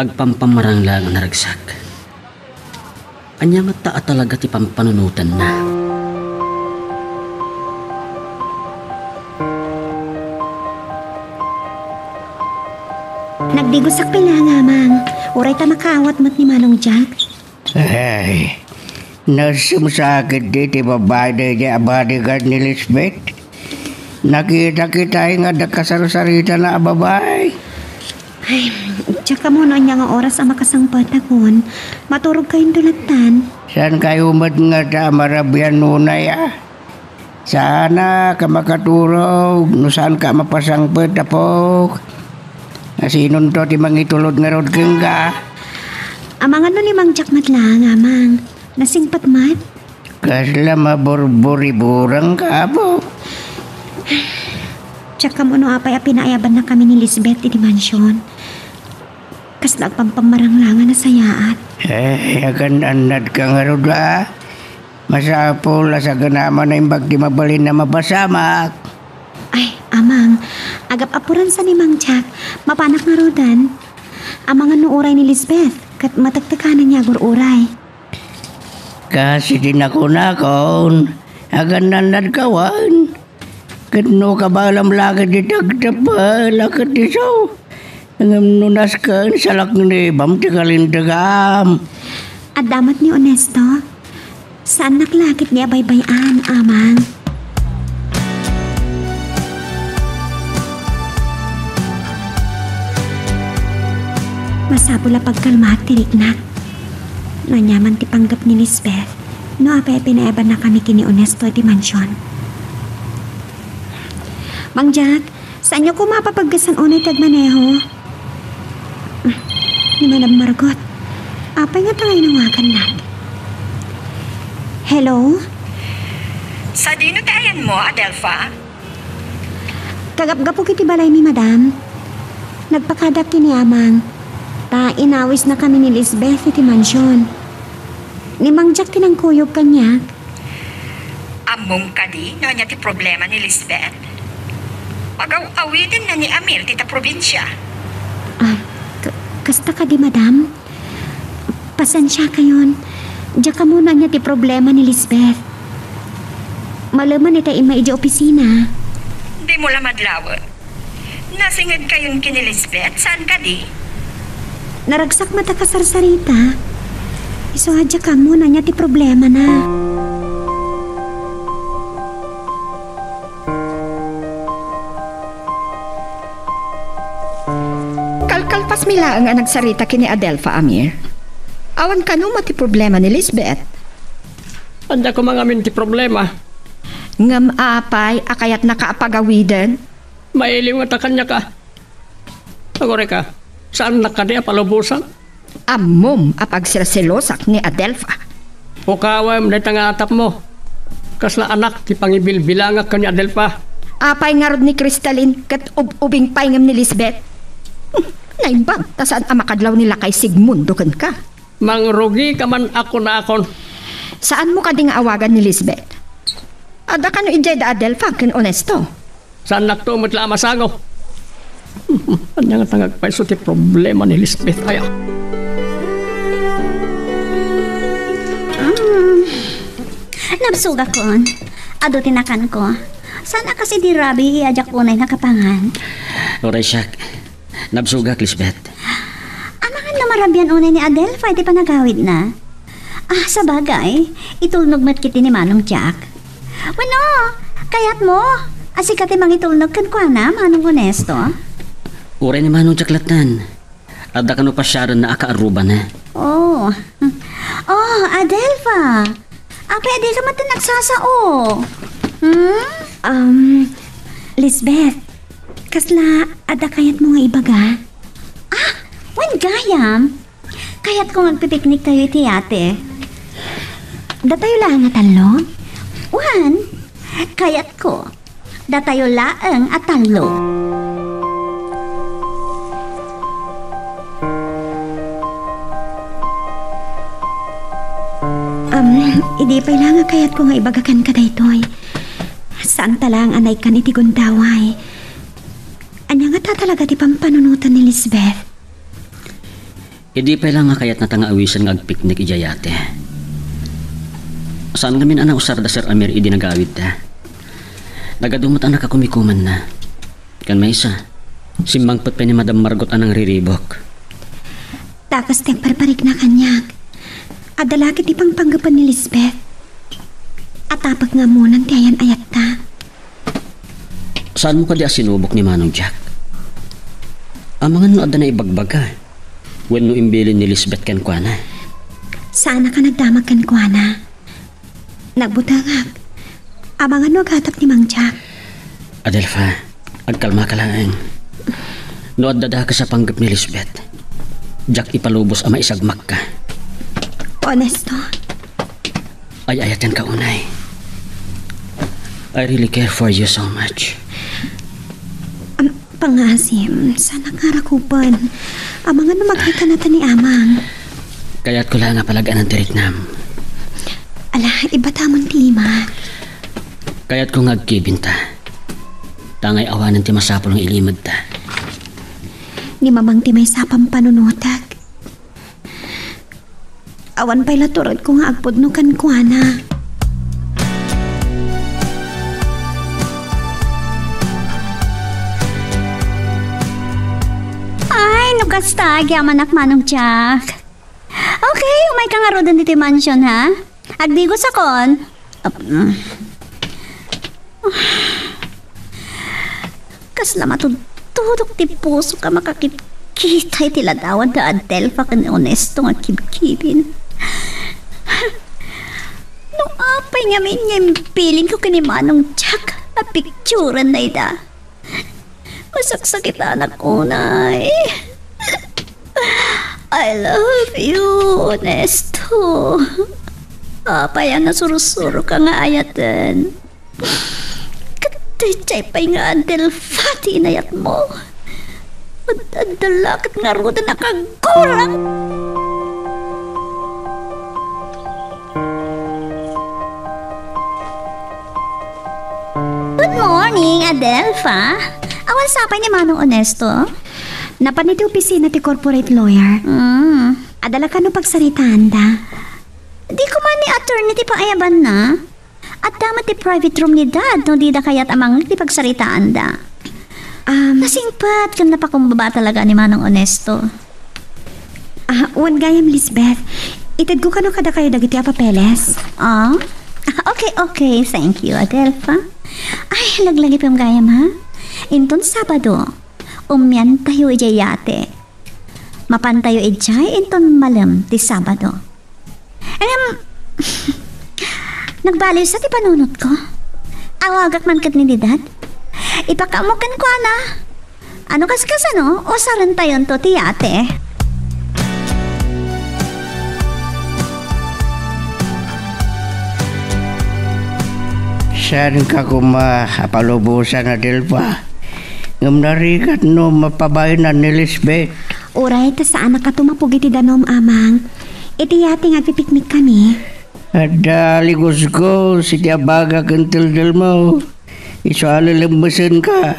agpampamarang la nga naragsak. Ania ngata a talaga ti pampanunotanna? Nagdigosak pay la nga, Amang. Uray ta makaawat met ni Manong Jack. Ay, nasumsakit di ti babai daydiay a bodyguard ni Lisbeth. Nakita kitay nga adda kasarsaritana a babai. Ay, diak ammo no ania nga oras a makasangpetakon. Maturogkayo lattan. Saankayo met ngata a marabian nunay a? Saanak a makaturog no saanka a mapasangpet, apok. Nasinonto ti mangitulod ngarud kenka? Amangan no ni Mang Jack met laeng, Amang. Nasingpet met? Kasla maburburiburangka, apok. Diak ammo no apay a pinaayabannakami ni Lisbeth iti mansion. Kasla agpampamarang la nga nasayaat. Eh, agan-annadka ngarud a? Masapul a saganam a naimbag ti mabalin a mapasamak. Ay, Amang, agap-apuransa ni Mang Jack, mapanak ngaruden. Amangan no uray ni Lisbeth, ket matektekananna nga agur-uray. Kas iti nakunakon, agan-annadka wen. Ket no kabaelam la ket ti tagtepel a ket isu, ngem no nasken, salaknibam ti kalintegam. Adda met ni Onesto. Saannak la ket nga abaybay-an, Amang. Masapul a pagkalmaak ti riknak. No ania man ti panggep ni Lisbeth, no apay a pinaayabannakami ken ni Onesto iti mansion. Mang Jack, saanyo koma a papaggesan unay ti agmaneho? Ni Madam Margot, apay ngata nga inawagannak? Hello? Sadino ti ayanmo, Adelfa? Kagapgapok iti balaymi, madam. Nagpakadak ken ni Amang, ta inawisnakami ni Lisbeth iti mansion. Ni Mang Jack ti nangkuyog kaniak. Ammom kadi no ania ti problema ni Lisbeth? Pagaw-awidenna ni Amir dita probinsia. Ah, k-, kasta kadi, madam? Pasensiakayon. Diak ammo no ania ti problema ni Lisbeth. Maleman ita immay idiay opisina. Dimo la madlawen. Nasingedkayon ken ni Lisbeth, saan kadi? Naragsak met a kasarsarita. Isu a diak ammo no ania ti problemana. Kalkalpasmi laeng a nagsarita ken ni Adelfa, Amir. Awan kano met ti problema ni Lisbeth. Adda koma ngamin ti problema. Ngem apay a kayatnaka a pagawiden? Mailiw ngata kaniak a. Agurayka, saannak kadi a palubosan? Ammom a pagserselosak ni Adelfa. Ukawem dayta nga atapmo. Kasla anak ti pangibilbilangak ken ni Adelfa. Apay ngarud ni Cristalin ket ub-ubing pay ngem ni Lisbeth? Hmm, naimbag ta saan a makadlaw ni lakay Sigmundo kenka. Mangrugika man a kunaakon. Saanmo kadi nga awagan ni Lisbeth? Adda kano idiay da Adelfa ken Onesto? Saannakto met la a masango. Ania ngata nga agpayso ti problema ni Lisbeth aya? Mm. Nabsogakon. Adu ti nakanko. Saan a kas idi rabii a diak unay nakapangan? Uray siak. Nabsogak, Lisbeth. Amangan no marabian unay ni Adelfa iti panagawidna. Ah, sabagay, itulnog met kiti ni Manong Jack. Wenno, kayatmo a sika ti mangitulnog kenkuana, Manong Onesto? Uray ni Manong Jack lattan. Adda kano pasiarenna a kaarrubana. Oh. Oh, Adelfa. Apay a dika met nagsasao? Hmm? Um, Lisbeth, kasla adda kayatmo nga ibaga? Ah, wen gayam. Kayatko nga agpipikniktayo iti yate. Datayo laeng a tallo? Wen, kayatko. Datayo laeng a tallo. Um, Idi pay la nga kayatko nga ibaga kenka daytoy. Saanta laeng a naikkan iti gundaway. Ania ngata talaga ti pampanunotan ni Lisbeth? Idi pay la nga kayatnata nga awisen nga agpiknik idiay yate. Saan ngamin a nausar da Sir Amir idi nagawidda. Nagadu met a nakakumikumanna. Ken maysa, simmangpet pay ni Madam Margot a nangriribuk. Dakas ti agparparikna kaniak. Adda la ket ti pangpanggepen ni Lisbeth. Atapek nga ammonan ti ayan-ayatta. Saanmo kadi a sinubok ni Manong Jack? Amangan no adda naibagbaga wenno imbilin ni Lisbeth kenkuana? Saanak a nagdamag kenkuana. Nagbutengak. Amangan no aghatag ni Mang Jack. Adelfa, agkalmaka laeng. No adda dakes a panggep ni Lisbeth, diak ipalubos a maisagmakka. Honesto? Ay-ayatenka unay. I really care for you so much. Am, pangngaasim, saanak nga rakupen. Amangan no magayka nata ni Amang. Kayatko la nga palaganan ti riknam. Ala, ibatamon ti ima. Kayatko nga agkibinta. Tangay awanen ti masapul nga ilimedta. Ni Mamang ti maysa a pampanunotek. Awan pay la turedko nga agpudno kenkuana. Ay, no kasta, agyamanak, Manong Jack. Okay, umayka ngaruden ditoy mansion, ha? Agdigosakon. Ap-, mm. Kasla matudtudok ti pusok a makakit-, kita iti ladawan da Adelfa ken Honesto nga kibkibin. No apay ngamin nga imbilinko ken ni Manong Jack a picturen dayta. Masaksakitanak unay. I love you, Honesto. Apay a nasursuroka nga ayaten. Ket daydiay pay nga Adelfa ti inayatmo. Ad-, adda la ket ngaruden a kagurang. Good morning, Adelfa. Awan sapay ni Manong Honesto? Napan iti opisina ti corporate lawyer. Mm. Adda la kano pagsaritaanda? Di koma ni attorney ti paayabanna? Adda met ti private room ni Dad no dida kayat a mangngeg ti pagsaritaanda. Um, Nasingpet ken napakumbaba talaga ni Manong Honesto. Ah, wen gayam, Lisbeth. Itedko kano kadakayo dagiti a papeles? Ah? Ah, okay, okay. Thank you, Adelfa. Ay, laglagipem gayam, ha? Inton Sabado, umiantayo idiay yate. Mapantayo idiay inton malem ti Sabado. Em, nagbaliw sa ti panunotko. Awagak man ket ni Dad. Ipakaammo kenkuana. Ano kas kasano, usarentayonto ti yate. Saanka koma a palubosan, Adelfa? Ngem narigat no mapabaenan ni Lisbeth. Uray ta saanak a tumapog iti danum, Amang. Iti yate nga agpipiknikkami. Adda ligusgos iti abaga ken teldelmo. Isu a lelemmesenka.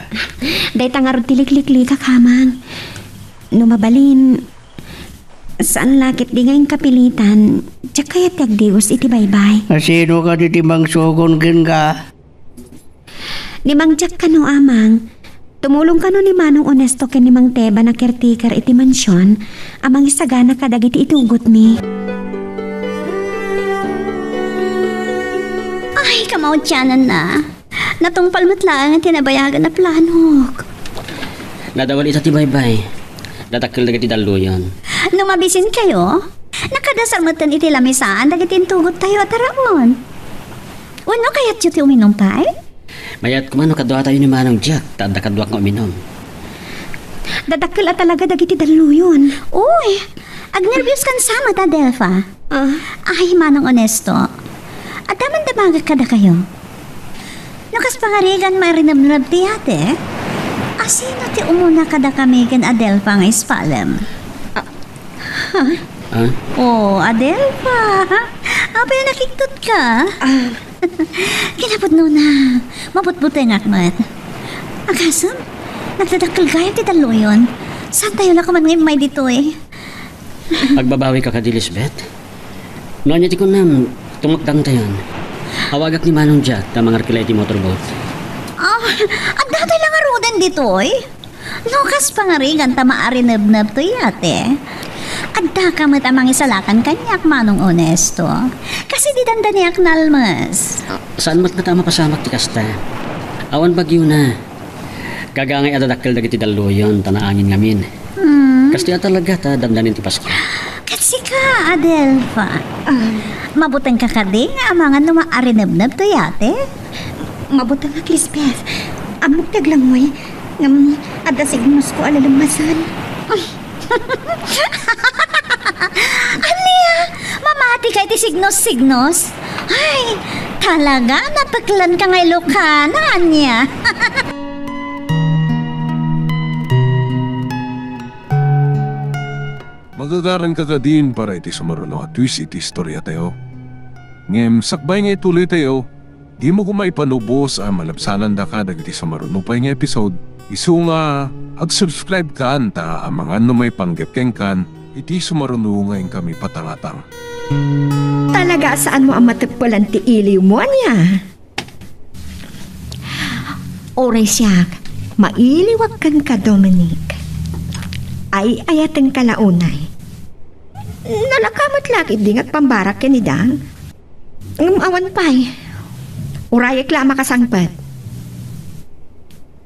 Dayta ngarud ti likliklikak, Amang. No mabalin, saan la ket di nga inkapilitan, diak kayat ti agdigos iti baybay. Asino kadi ti mangsukon kenka? Ni Mang Jack kano, Amang. Tumulong kano ni Manong Onesto ken ni Mang Teban a caretaker iti mansion a mangisagana kadagiti itugotmi. Ay, kamaudiananna. Natungpal met laeng ti nabayagan a planok. Nadawal ita ti baybay. Nadakkel dagiti dalluyon. No mabisinkayo, nakadasar metten iti lamisaan dagiti intugottayo a taraon. Wenno kayatyo ti uminum pay? Mayat koma no kaduatayo ni Manong Jack, ta adda kaduak nga uminum. Dadakkel a talaga dagiti dalluyon. Uy, agnerbios kan sama ta, Delfa. Ah? Ay, Manong Onesto. Adda man damagek kadakayo. No kas pangarigan marinebneb ti yate, asino ti umuna kadakami ken Adelfa nga ispalem? Ah, ha? Ah? Oh, Adelfa. Apay a nakiktot ka? Ah. Kinapudno na. Mabutbutengak met. Agasem, nagdadakkel gayam ti dalluyon. Saan tayo la koman nga immay ditoy? Agbabawi ka kadi, Lisbeth? No ania ti kunam, tumakdangtayon. Awagak ni Manong Jack ta mangarkila iti motorboat. Ah, adda toy la ngaruden ditoy? No kas pangarigan ta maarinebneb toy yate, addaka met a mangisalakan kaniak, Manong Onesto. Kas idi dandaniak nalmes. Saan met ngata a mapasamak ti kasta? Awan bagiona. Gagangay a dadakkel dagiti dalluyon ta naangin ngamin. Hmm. Kastoy a talaga ta dandanin ti Pasko. Ket sika, Adelfa. Ah. Mabutengka kadi nga amangan no maarinebneb toy yate? Mabutengak, Lisbeth. Ammok ti aglangoy. Ngem adda signosko a lalemmasen. Ania? Mamatika iti signos-signos? Ay, talaga, napeklanka nga ilokana, ania? Magagaranka kadin para iti sumaruno a twist iti istoriatayo. Ngem sakbay nga ituloytayo, dimo koma ipanubos a malabsanandaka dagiti sumaruno pay nga episode. Isu nga, ag-subscribe kan ta amangan no maipanggep kenkan iti sumaruno nga inkami patangatang. Talaga a saanmo a mateppelan ti iliwmo, ania? Uray siak, mailiwak kenka, Dominic. Ay-ayatenka la unay. Nalaka met la ketdi nga agpambarak ken ni Dan. Ngem awan pay. Urayek la a makasangpet.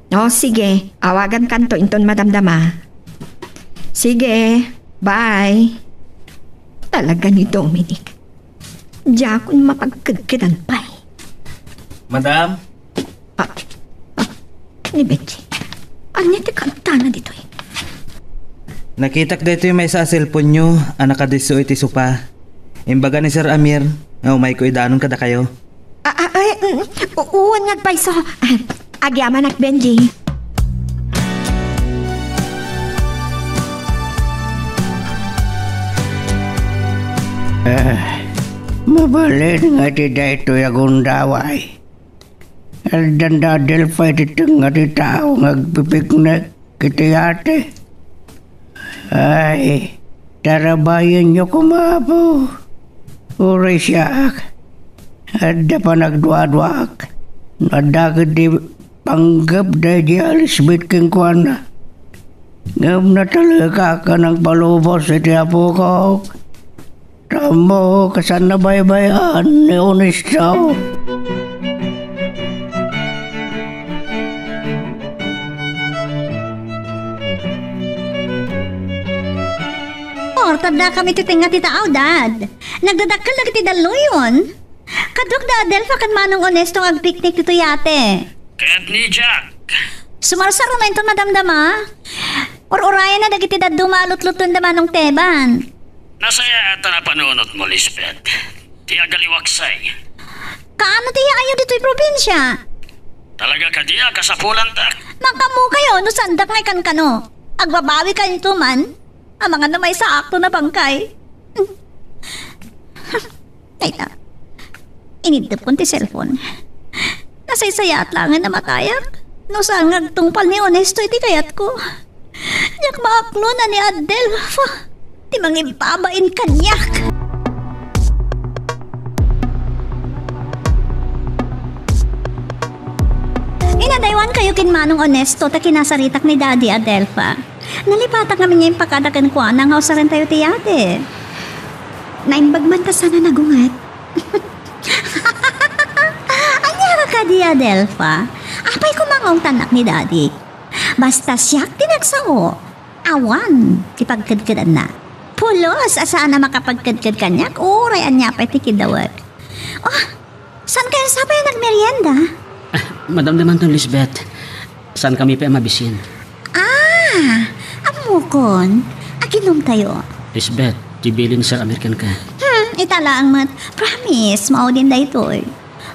O, sige. Awagankanto inton madamdama. Sige. Bye. Talaga ni Dominic. Diakon mapagkedkedan pay. Madam? Ah, ah, ni Benji. Ania ti kantana ditoy? Nakitak daytoy maysa a cellphone-yo a nakadisso iti sofa. Imbaga ni Sir Amir nga umayko idanon kadakayo. Ah, ah, ay, mm, u-, uwan nga agpayso. Ah, agyamanak, Benji. Ah, mabalin nga iti daytoy a gundaway. Addan da Adelfa iti tengnga ti tao nga agpipiknek iti yate. Ay, tarabayenyo koma, Apo. Uray siak, adda panagduaduaak. No adda ketdi panggep daydi a Lisbeth kenkuana. Ngem natalekak a nangpalubos iti apokok. Tammo, kasano baybay-an ni Onesto? Or, tadda kami ti tengnga ti tao, Dad. Nagdadakkel dagiti dalluyon. Kaduak da Adelfa ken Manong Onesto nga agpiknik ditoy yate. Ket ni Jack? Sumarsaro na inton madamdama. Ur-urayenna dagiti dadduma a lutlutoen da Manong Teban. Nasayaat a napanunotmo, Lisbeth. Ti agaliwaksay. Kaano ti yaayo ditoy probinsia? Talaga kadi a kasapulantak? Makaammokayo no saandak nga ikankano. Agbabawi kayo man. Amangan no maysaak to nabangkay. Dayta, iniddepkon ti cellphone. Nasaysayaat laengen a matayak no saan nga agtungpal ni Onesto iti kayatko. Diak maaklona ni Adelfa ti mangibbabain kaniak. Inadaywankayo ken Manong Onesto ta kinasaritak ni Daddy, Adelfa. Nalipatak ngamin nga impakat kenkuana nga usarentayo ti yate. Naimbag man ta saan a nagunget. Ania ka kadi, Adelfa? Apay koma nga ungtanak ni Daddy? Basta siak ti nagsao, awan ti pagkedkedanna. Pulos a saan a makapagkedked kaniak, uray ania pay ti kiddawek. Oh, saan kayo sapay a nagmerienda? Ah, madamdamanton, Lisbeth. Saan kami pay a mabisin? Ah, ammokon. Aginomtayo. Lisbeth, ti bilin ni Sir Amir kenka. Hmm, ita laeng met. Promise, maudin daytoy.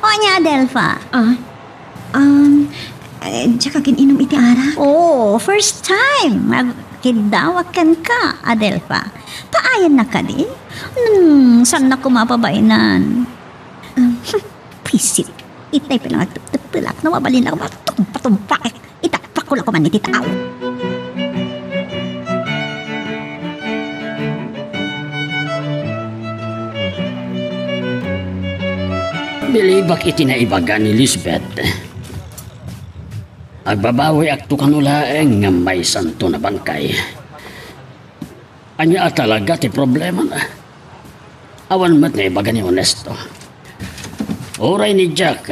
O ania, Adelfa? Ah, um, eh, diak agin-inum iti arak. Oh, first time. Agkiddawak kenka, Adelfa. Paayannak kadi? Hmm, saannak koma a pabainan. Hmm, pwisit. Itay pay lang agteptepelak, no mabalin lang matumpatumpaek. Itakpakko la koman iti tao. Bilibak iti naibaga ni Lisbeth. Agbabawiakto kano laeng ngem maysanto nabangkay. Ania a talaga ti problemana? Awan met naibaga ni Ernesto. Uray ni Jack.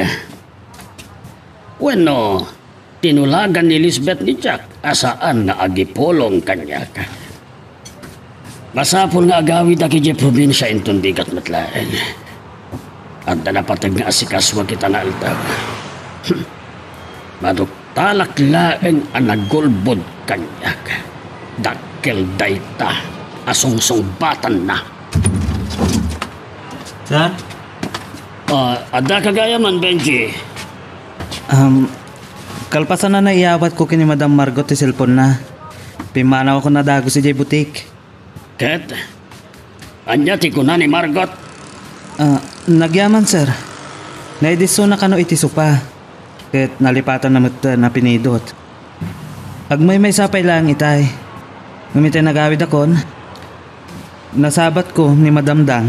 Wenno, tinulagan ni Lisbeth ni Jack a saan nga agipulong kaniak. Masapul nga agawidak idiay probinsia inton bigat met laeng. Adda napateg nga asikasuak ita nga aldaw. Maduktalak laeng a nagulbod kaniak. Dakkel dayta a sungsungbatanna. Sir? Ah, adda ka gayam, Benji? Um, kalpasan a naiyawatko ken ni Madam Margot ti cellphone-na, pimmanawakon a dagus idiay butik. Ket ania ti kuna ni Margot? Ah, nagyaman, sir. Naidissona kano iti sopa, ket nalipatanna metten a pinidot. Agmaymaysa pay laeng itay. Ngem itay nagawidakon, nasabatko ni Madam Dang.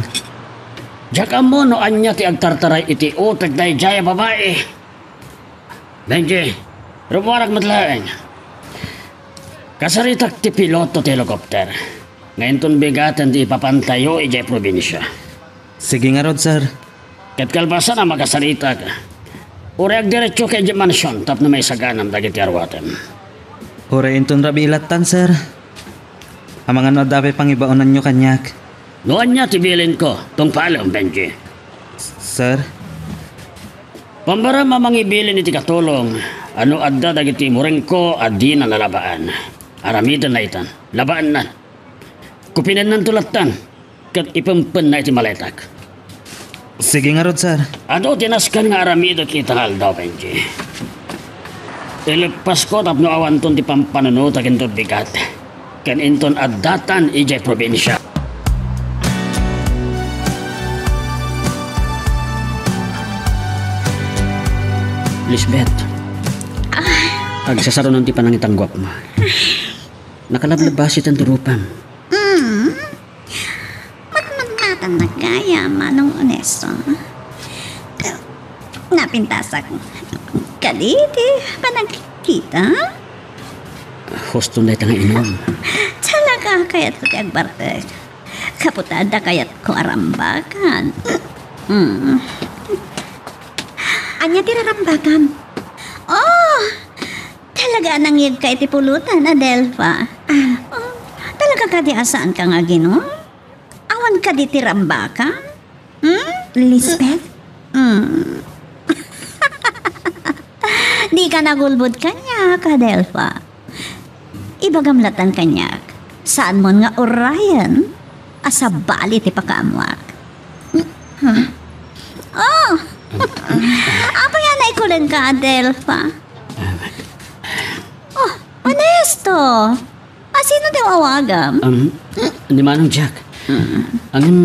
Diak ammo no ania ti agtartaray iti utek daydiay a babai. Benji, rummuarak met laeng. Kasaritak ti piloto ti helicopter nga inton bigaten ti ipapantayo idiay probinsia. Sige ngarud, sir. Ket kalpasan a makasaritak, uray agdiretsoka idiay mansion tapno maisaganam dagiti aruatem. Uray inton rabii lattan, sir. Amangan no adda pay pangibaonanyo kaniak. No ania ti bilinko, tungpalem, Benji. Sir? Pambaram a mangibilin iti katulong a no adda dagiti murengko a dina nalabaan. Aramidenna itan. Labaanna. Kupinennanto lattan, ket ipempenna iti maletak. Sige ngarud, sir. Adu ti nasken nga aramidek ita nga aldaw, Benji. Ileppasko tapno awanton ti pampanunotak inton bigat, ken inton addatan idiay probinsia. Lisbeth. Ah. Agsasarunon ti panangitangguapmo. Nakalablabas iti rupam. Mm. Matmatmatan na gayam, Manong Ernesto. Napintasak kadi ti panagkita? Husto na ita nga inum. Talaga, kayatko ti agbartek. Gapu ta adda kayatko a rambagan. Mm. Ania ti rarambagam? Oh! Talaga a nangyegka iti pulutan, Adelfa. Ah. Oh, talaga kadi a saanka nga aginom? Awan kadi ti rambakam? Hmm? Lisbeth? Hmm. Dika nagulbod kaniak, Adelfa. Ibagam lattan kaniak, saanmon nga urayen a sabali ti pakaammoak. Huh? Oh! Apay a naikulenka, Adelfa? Oh, Ernesto! A, sino ti awagam? Um, ni Manong Jack. Mm. Ngem,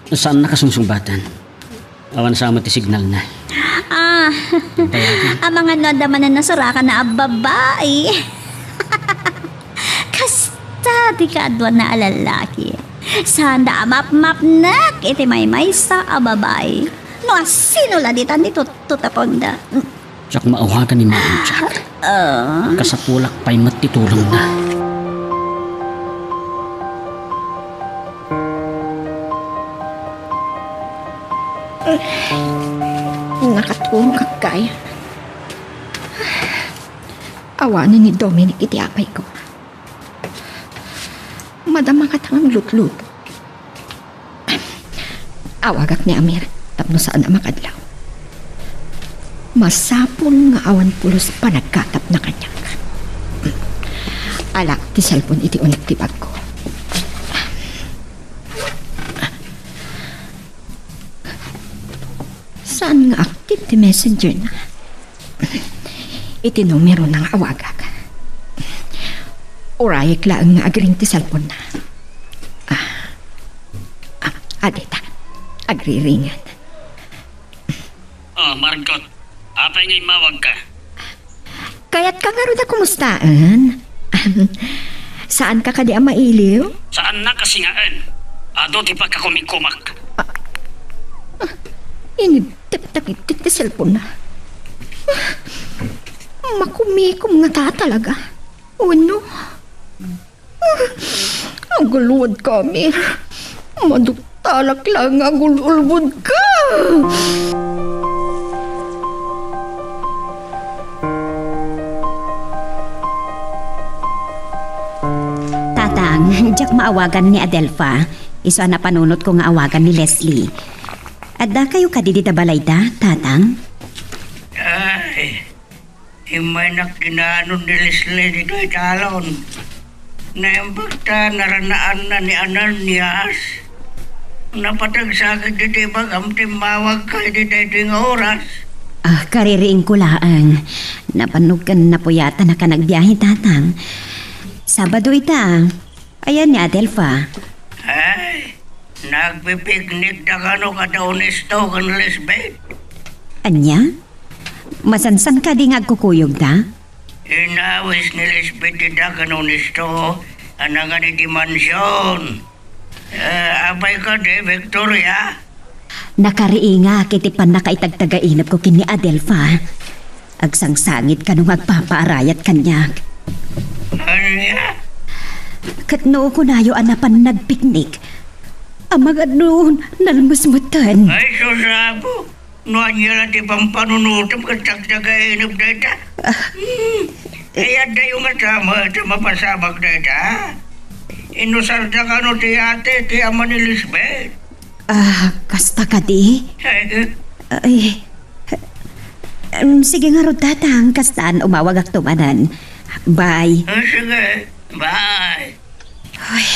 saanna kasungsungbatan? Awan sa met ti signalna. Ah, amangan no adda manen nasurakan a babai. Kasta ti kaaduanna a lalaki. Saanda a mapmapnek iti maymaysa a babai. No asino la ditan ti tuttutaponda. Diak maawagan ni Manong Jack. Ah. Kasapulak pay met ti tulongna. Nakaturogak gayam. Awanen ni Dominic iti apayko. Madama nga tangan lutluto. Awagak ni Amir tapno saan a makadlaw. Masapul nga awan pulos panagkatapna kaniak. Ala ti cellphone iti unik ti bagko. Saan nga active ti messenger na? Iti numerona nga awagak. Urayek laeng nga agring ti cellphone na. Ah. Ah, Adita, agriringan. Oh, Margot, apay nga immawagka? Kayatka ngarud a kumustaen? Saanka kadi a mailiw? Saannak a singaen. Adu ti pagkakumikumak. Ah, ah, inibtek dagiti ti cellphone-na. Ah, makumikom ngata talaga. Wenno, agulwodka, Amir. Maduktalak laeng nga agul-ulwodka. Tatang, diak maawagan ni Adelfa. Isu a napanunotko nga awagan ni Leslie. Addakayo kadi dita balayda, Tatang? Ay, immaynak kinaanun ni Leslie ditoy talon. Naimbag ta naranaanna ni Ananias. Napateg sakit ditoy bagam, timmawagka iti daytoy nga oras. Ah, kaririingko laeng. Nabannog ken napuyatan a kanagbiahe, Tatang. Sabado ita. Ayan ni Adelfa. Ay, nagpipiknik da kano kada Onesto ken Lisbeth. Ania? Masansan kadi nga agkukuyogda? Inawis ni Lisbeth dida ken Onesto a nangan iti mansion. Eh, apay kadi, Victoria? Nakariingak iti pannakaitagtagainepko ken ni Adelfa. Agsangsangit kano nga agpapaarayat kaniak. Ania? Ket no kunayo a napan nagpiknik, amangan no nalmesmeten. Ay, sus, Apo! No ania la ti pampanunotem ket tagtagainep dayta? Ah. Hmm. Ay, addayo nga sama ta mapasamak dayta? Inusarda kano ti ate ti ama ni Lisbeth? Ah, kasta kadi? Eh, eh. Ay, em, sige ngarud, Tatang, kastan umawagakto manen. Bye. Ah, sige. Bye. Ay,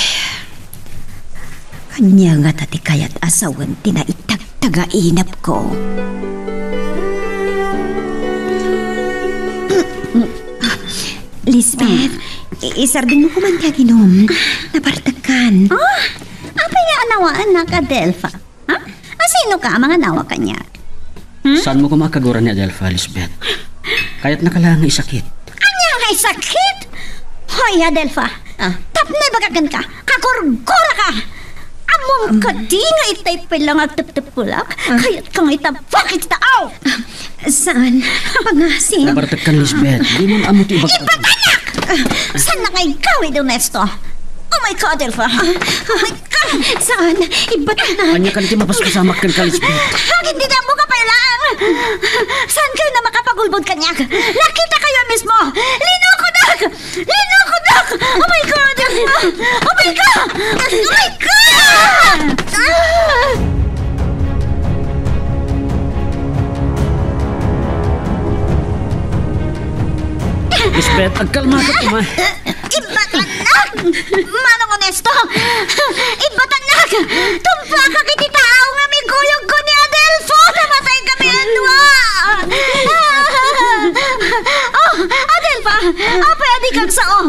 ania ngata ti kayat a sawen ti naitagtagainepko? Lisbeth, i-, isardengmo koman ti aginom. Nabartekkan. Ah, apay nga anawaennak, Adelfa? Ha? Asinoka a manganawa kaniak? Hmm? Saanmo koma a kaguran ni Adelfa, Lisbeth. Kayatnaka laeng nga isakit. Ania nga isakit? Hoy, Adelfa! Ah. Tapno ibaga kenka, kagurguraka! Ammom kadi nga itay pay la nga agteptepulak? Ah. Kayatka nga itabak iti taaw! Ah, saan? Pangasim. Nabartekkan, Lisbeth. Diman ammo ti ibagam. Ibatannak! Ah. Saannak nga igawid, Ernesto? Oh my God, Adelfa! Ah. Oh my God! Saan? Ibatannak! Ania kadi ti mapaspasamak kenka, Lisbeth? Agin ti ammoka pay laeng! Saankayo a makapagulbod kaniak? Nakitakayo mismo! Linukodak! Linukodak! Oh my God! Oh my God! Oh my God! Ah! Lisbeth, agkalmaka koma. Ibatannak! Manong Onesto! Ibatannak! Tumpakak iti taaw nga miguyogko ni Adelfo! Namatay kami a dua! Oh, Adelfa! Apay a dika agsao?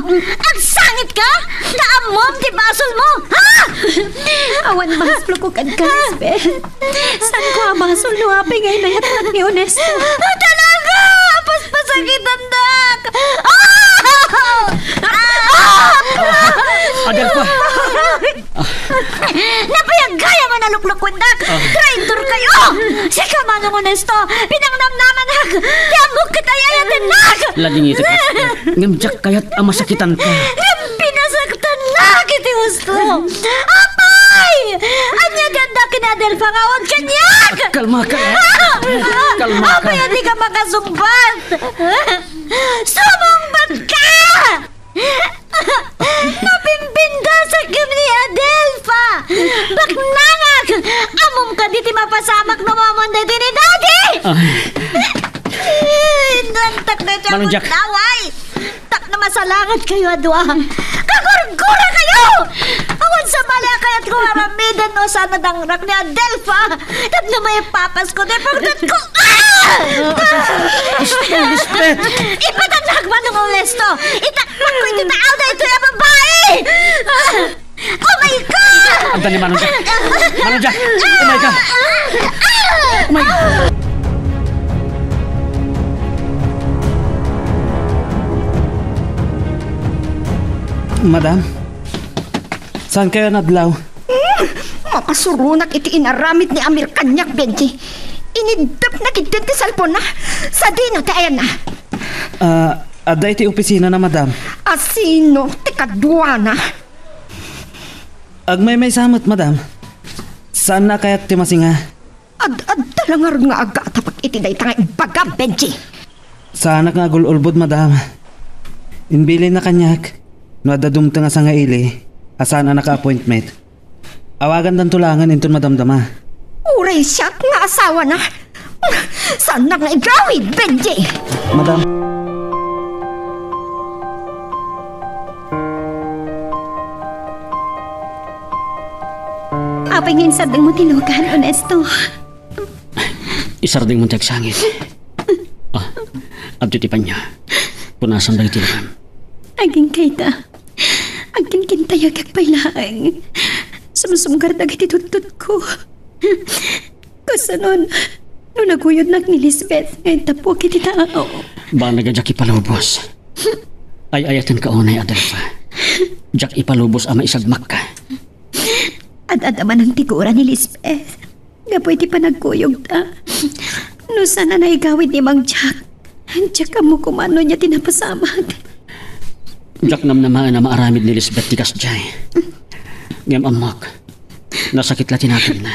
Agsangitka? Ta ammom ti basolmo, ha? Awan basolko kenka, Lisbeth. Saanko a basol no apay nga inayatnak ni Onesto? Talaga! Paspasakitannak! Ah! Ah! Adelfa! Napay a gayam a naluklukuennak! Ah. Traitorkayo! Sika, Manong Onesto, pinangnamnamanak! Ti ammok ket ay-ayatennak! Ladingitek, Lisbeth. Ngem diak kayat a masakitanka. Ngem pinasaktannak iti husto! Apay! Ania ti adda ken ni Adelfa nga awan kaniak? Kalmaka. Kalmaka. Apay a dika makasungbat? Sumungbatka! Napimpindasak ken ni Adelfa! Baknangak! Ammom kadi ti mapasamak no maammoan daytoy ni Daddy! Ay. Inantak na dyan Manong Jack. Laway! Tapno masalangadkayo a dua. Kagurgurakayo! Awan sabali a kayatko nga aramiden no saan a dangrak ni Adelfa. Tapno maipapasko ti pungtotko. Ah! Lisbeth! Ipatannak, Manong Ernesto! Itakmakko iti taaw daytoy a babai! Ah! Oh my God! Anta ni Manong Jack. Manong Jack! Oh my God! Oh my God! Madam, saan kayo nadlaw? Hmm, mapasuronak iti inaramid ni Amir kaniak, Benji. Iniddepna ketdin ti cellphone-na. Sadino ti ayanna? Ah, adda iti opisina na, madam. Asino ti kaduana? Agmaymaysa met, madam. Saanna a kayat ti masinga. Ad-adda la ngarud nga agatapak iti dayta nga imbagam, Benji. Saanak nga agul-ulbod, madam. Imbilinna kaniak no adda dumteng a sangaili a saan a naka-appointment. Awagandanto laengen inton madamdama. Uray siak nga asawana. Saannak nga igawid, Benji! Madam. Apay nga insardengmo ti lugan, Ernesto? Isardengmo ti agsangit. Ah, adtoy ti panyo. Punasan dagiti lugan. Agingga ita. Agkinkintayagak pay laeng. Sumsumgar dagiti tudtudko. Kasano no naguyodnak ni Lisbeth nga intapok iti tao? Banag a diak ipalubos. Ay-ayatenka unay, Adelfa. Diak ipalubos a maisagmakka. Ad-adda man ang tigura ni Lisbeth. Gapu iti panagkuyogta. No saan a naigawid ni Mang Jack, diak ammo koma no ania ti napasamak. Diak namnamaen a maaramid ni Lisbeth ti kasdiay. Ngem ammok, nasakit la ti nakemna.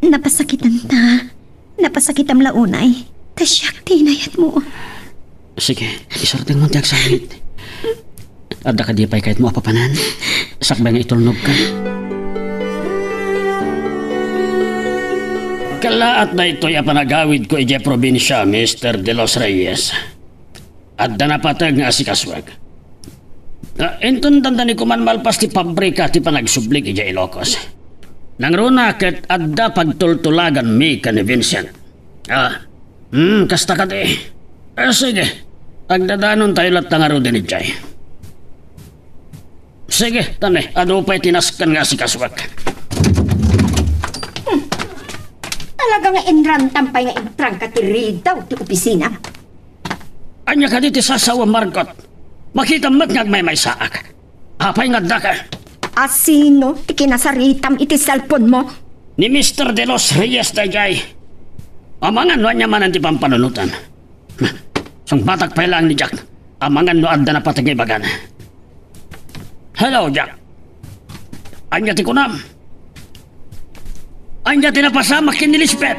Napasakitanta. Napasakitam la unay. Ta siak ti inayatmo. Sige, isardengmo ti agsangit. Adda kadi pay kayatmo a papanan? Sakbay nga itulnogka. Kallaat daytoy a panagawidko idiay probinsia, Mister De Los Reyes. Adda napateg nga asikasuek. Ah, inton dandani koman malpas ti pabrika ti panagsubli idiay Ilocos. Nangruna ket adda pagtultulaganmi ken ni Vincent. Ah, hmm, kasta kadi. Ah, sige. Agdadanontayo latta ngaruden idiay. Sige, tani, adu pay ti nasken nga asikasuek. Hmm. Talaga nga inrantam pay nga intrangka ti ridaw ti opisina. Ania kadi ti sasawa, Margot? Makitam met nga agmaymaysaak. Apay nga addaka? Asino ti kinasaritam iti cellphone mo? Ni Mister De Los Reyes daydiay. Amangan no ania manen ti pampanunotan. Sungbatak pay laeng ni Jack. Amangan no adda napateg nga ibagana. Hello, Jack. Ania ti kunam? Ania ti napasamak ken ni Lisbeth?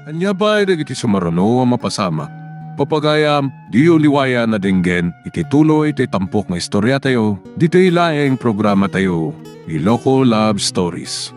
Ania pay dagiti sumaruno a mapasamak? Papagayam, diyo liwayan a denggen iti tuloy ti tampok nga istoriatayo, ditoy laeng programatayo, Iloko Love Stories.